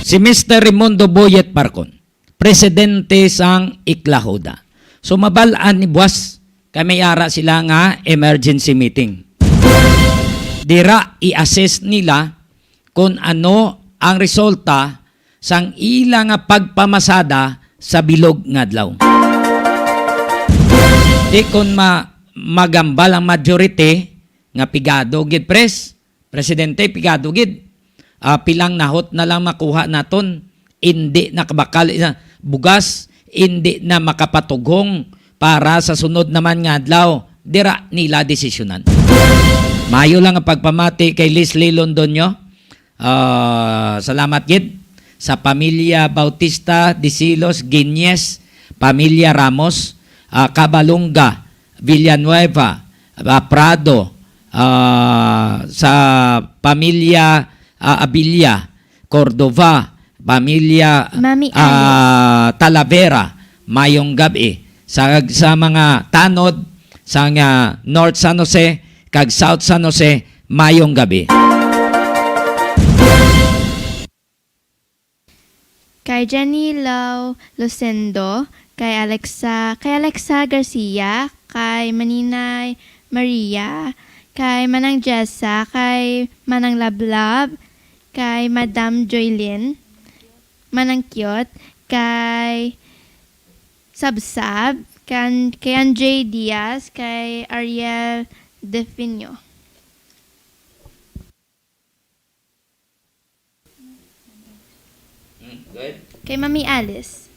Si Mister Raimundo Boyet Parcon, presidente sang Iklahuda. So, mabal-an ni buwas kay may ara sila nga emergency meeting. Dira i-assess nila kon ano ang resulta sang ila nga pagpamasada sa bilog nga adlaw. Di kon ma-, magambal ang majority nga pigado gid, pres, presidente, pigado gid. Ah, pilang nahot na lang makuha naton. Indi na kabakal, ah, bugas, indi na makapatughong para sa sunod naman nga adlaw. Dira nila desisyonan. Mayo lang ang pagpamati kay Leslie Londoño. Ah, salamat gid sa pamilya Bautista, Disilos, Guiñez, pamilya Ramos, ah, Cabalunga, Villanueva, ah, Prado, ah, sa pamilya, ah, Abilia, Cordova, pamilya, Mami ah, Talavera, mayong gabi. Sa, sa mga tanod sa nga North San Jose kag South San Jose, mayong gabi. Kay Jenny Lau Lucendo, kay Alexa, kay Alexa Garcia, kay Maninay Maria, kay Manang Jessa, kay Manang Lablab, kay Madam Joylyn, Manang Cute, kay Sabsab, kan-, kay Andre Diaz, kay Ariel Defino. Mm, go ahead. Kay Mami Alice.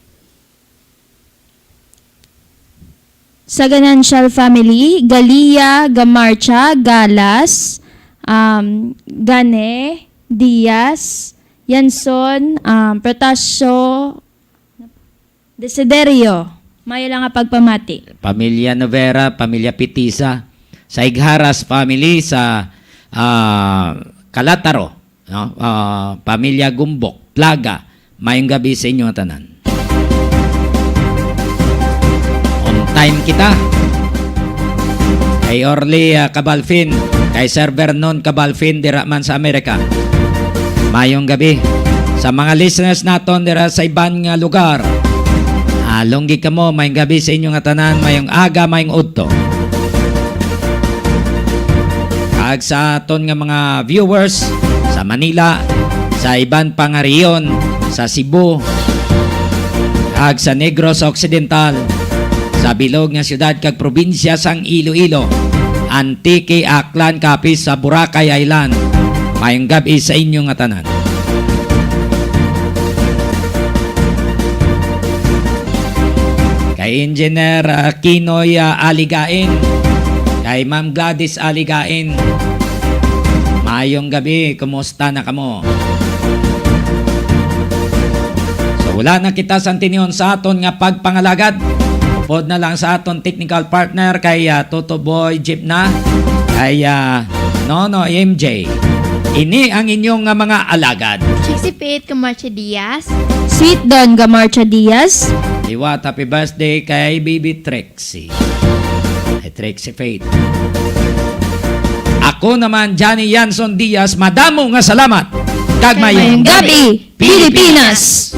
Sa Ganancial family, Galia, Gamarcha, Galas, um, Gane, Diaz, Yanson, um, Protasio, Desiderio. Mayo lang nga pagpamati. Pamilya Novera, Pamilya Pitisa, sa Igharas family sa, ah, Calataro, no? Ah, pamilya Gumbok, Plaga, mayong gabi sa inyo nga tanan. On time kita. Kay Orly, ah, Cabalfin, kay Sir Vernon Cabalfin, dira man sa Amerika. Mayong gabi. Sa mga listeners naton dira sa iban nga lugar, along gid kamo, mayong gabi sa inyo nga tanan, mayong aga, mayong udto. Kag sa aton nga mga viewers sa Manila, sa iban pa nga rehiyon, sa Cebu, kag sa Negros Occidental, sa bilog nga siyudad kag probinsya sang Iloilo, Antique, Aklan, Capiz, sa Boracay Island. Mayong gab-i sa inyo nga tanan. Kay Engineer, ah, Kinoy, ah, Aligain, kay Ma'am Gladys Aligain, mayong gabi, kumusta na kamo? So, wala na kita sa tinihon sa aton nga pagpangalagad. Upod na lang sa aton technical partner kay, ah, Toto Boy Jeep na, kay, ah, Nono M J. Ini ang inyong, ah, mga alagad. Sixty-eight Gamarcha Diaz. Sweet Don Gamarcha Diaz. Liwat, happy birthday kay Baby Trixie. Ay, Trixie Faith. Ako naman, Johnny Yanson Diaz, madamo nga salamat. Kag mayong gabi, Pilipinas!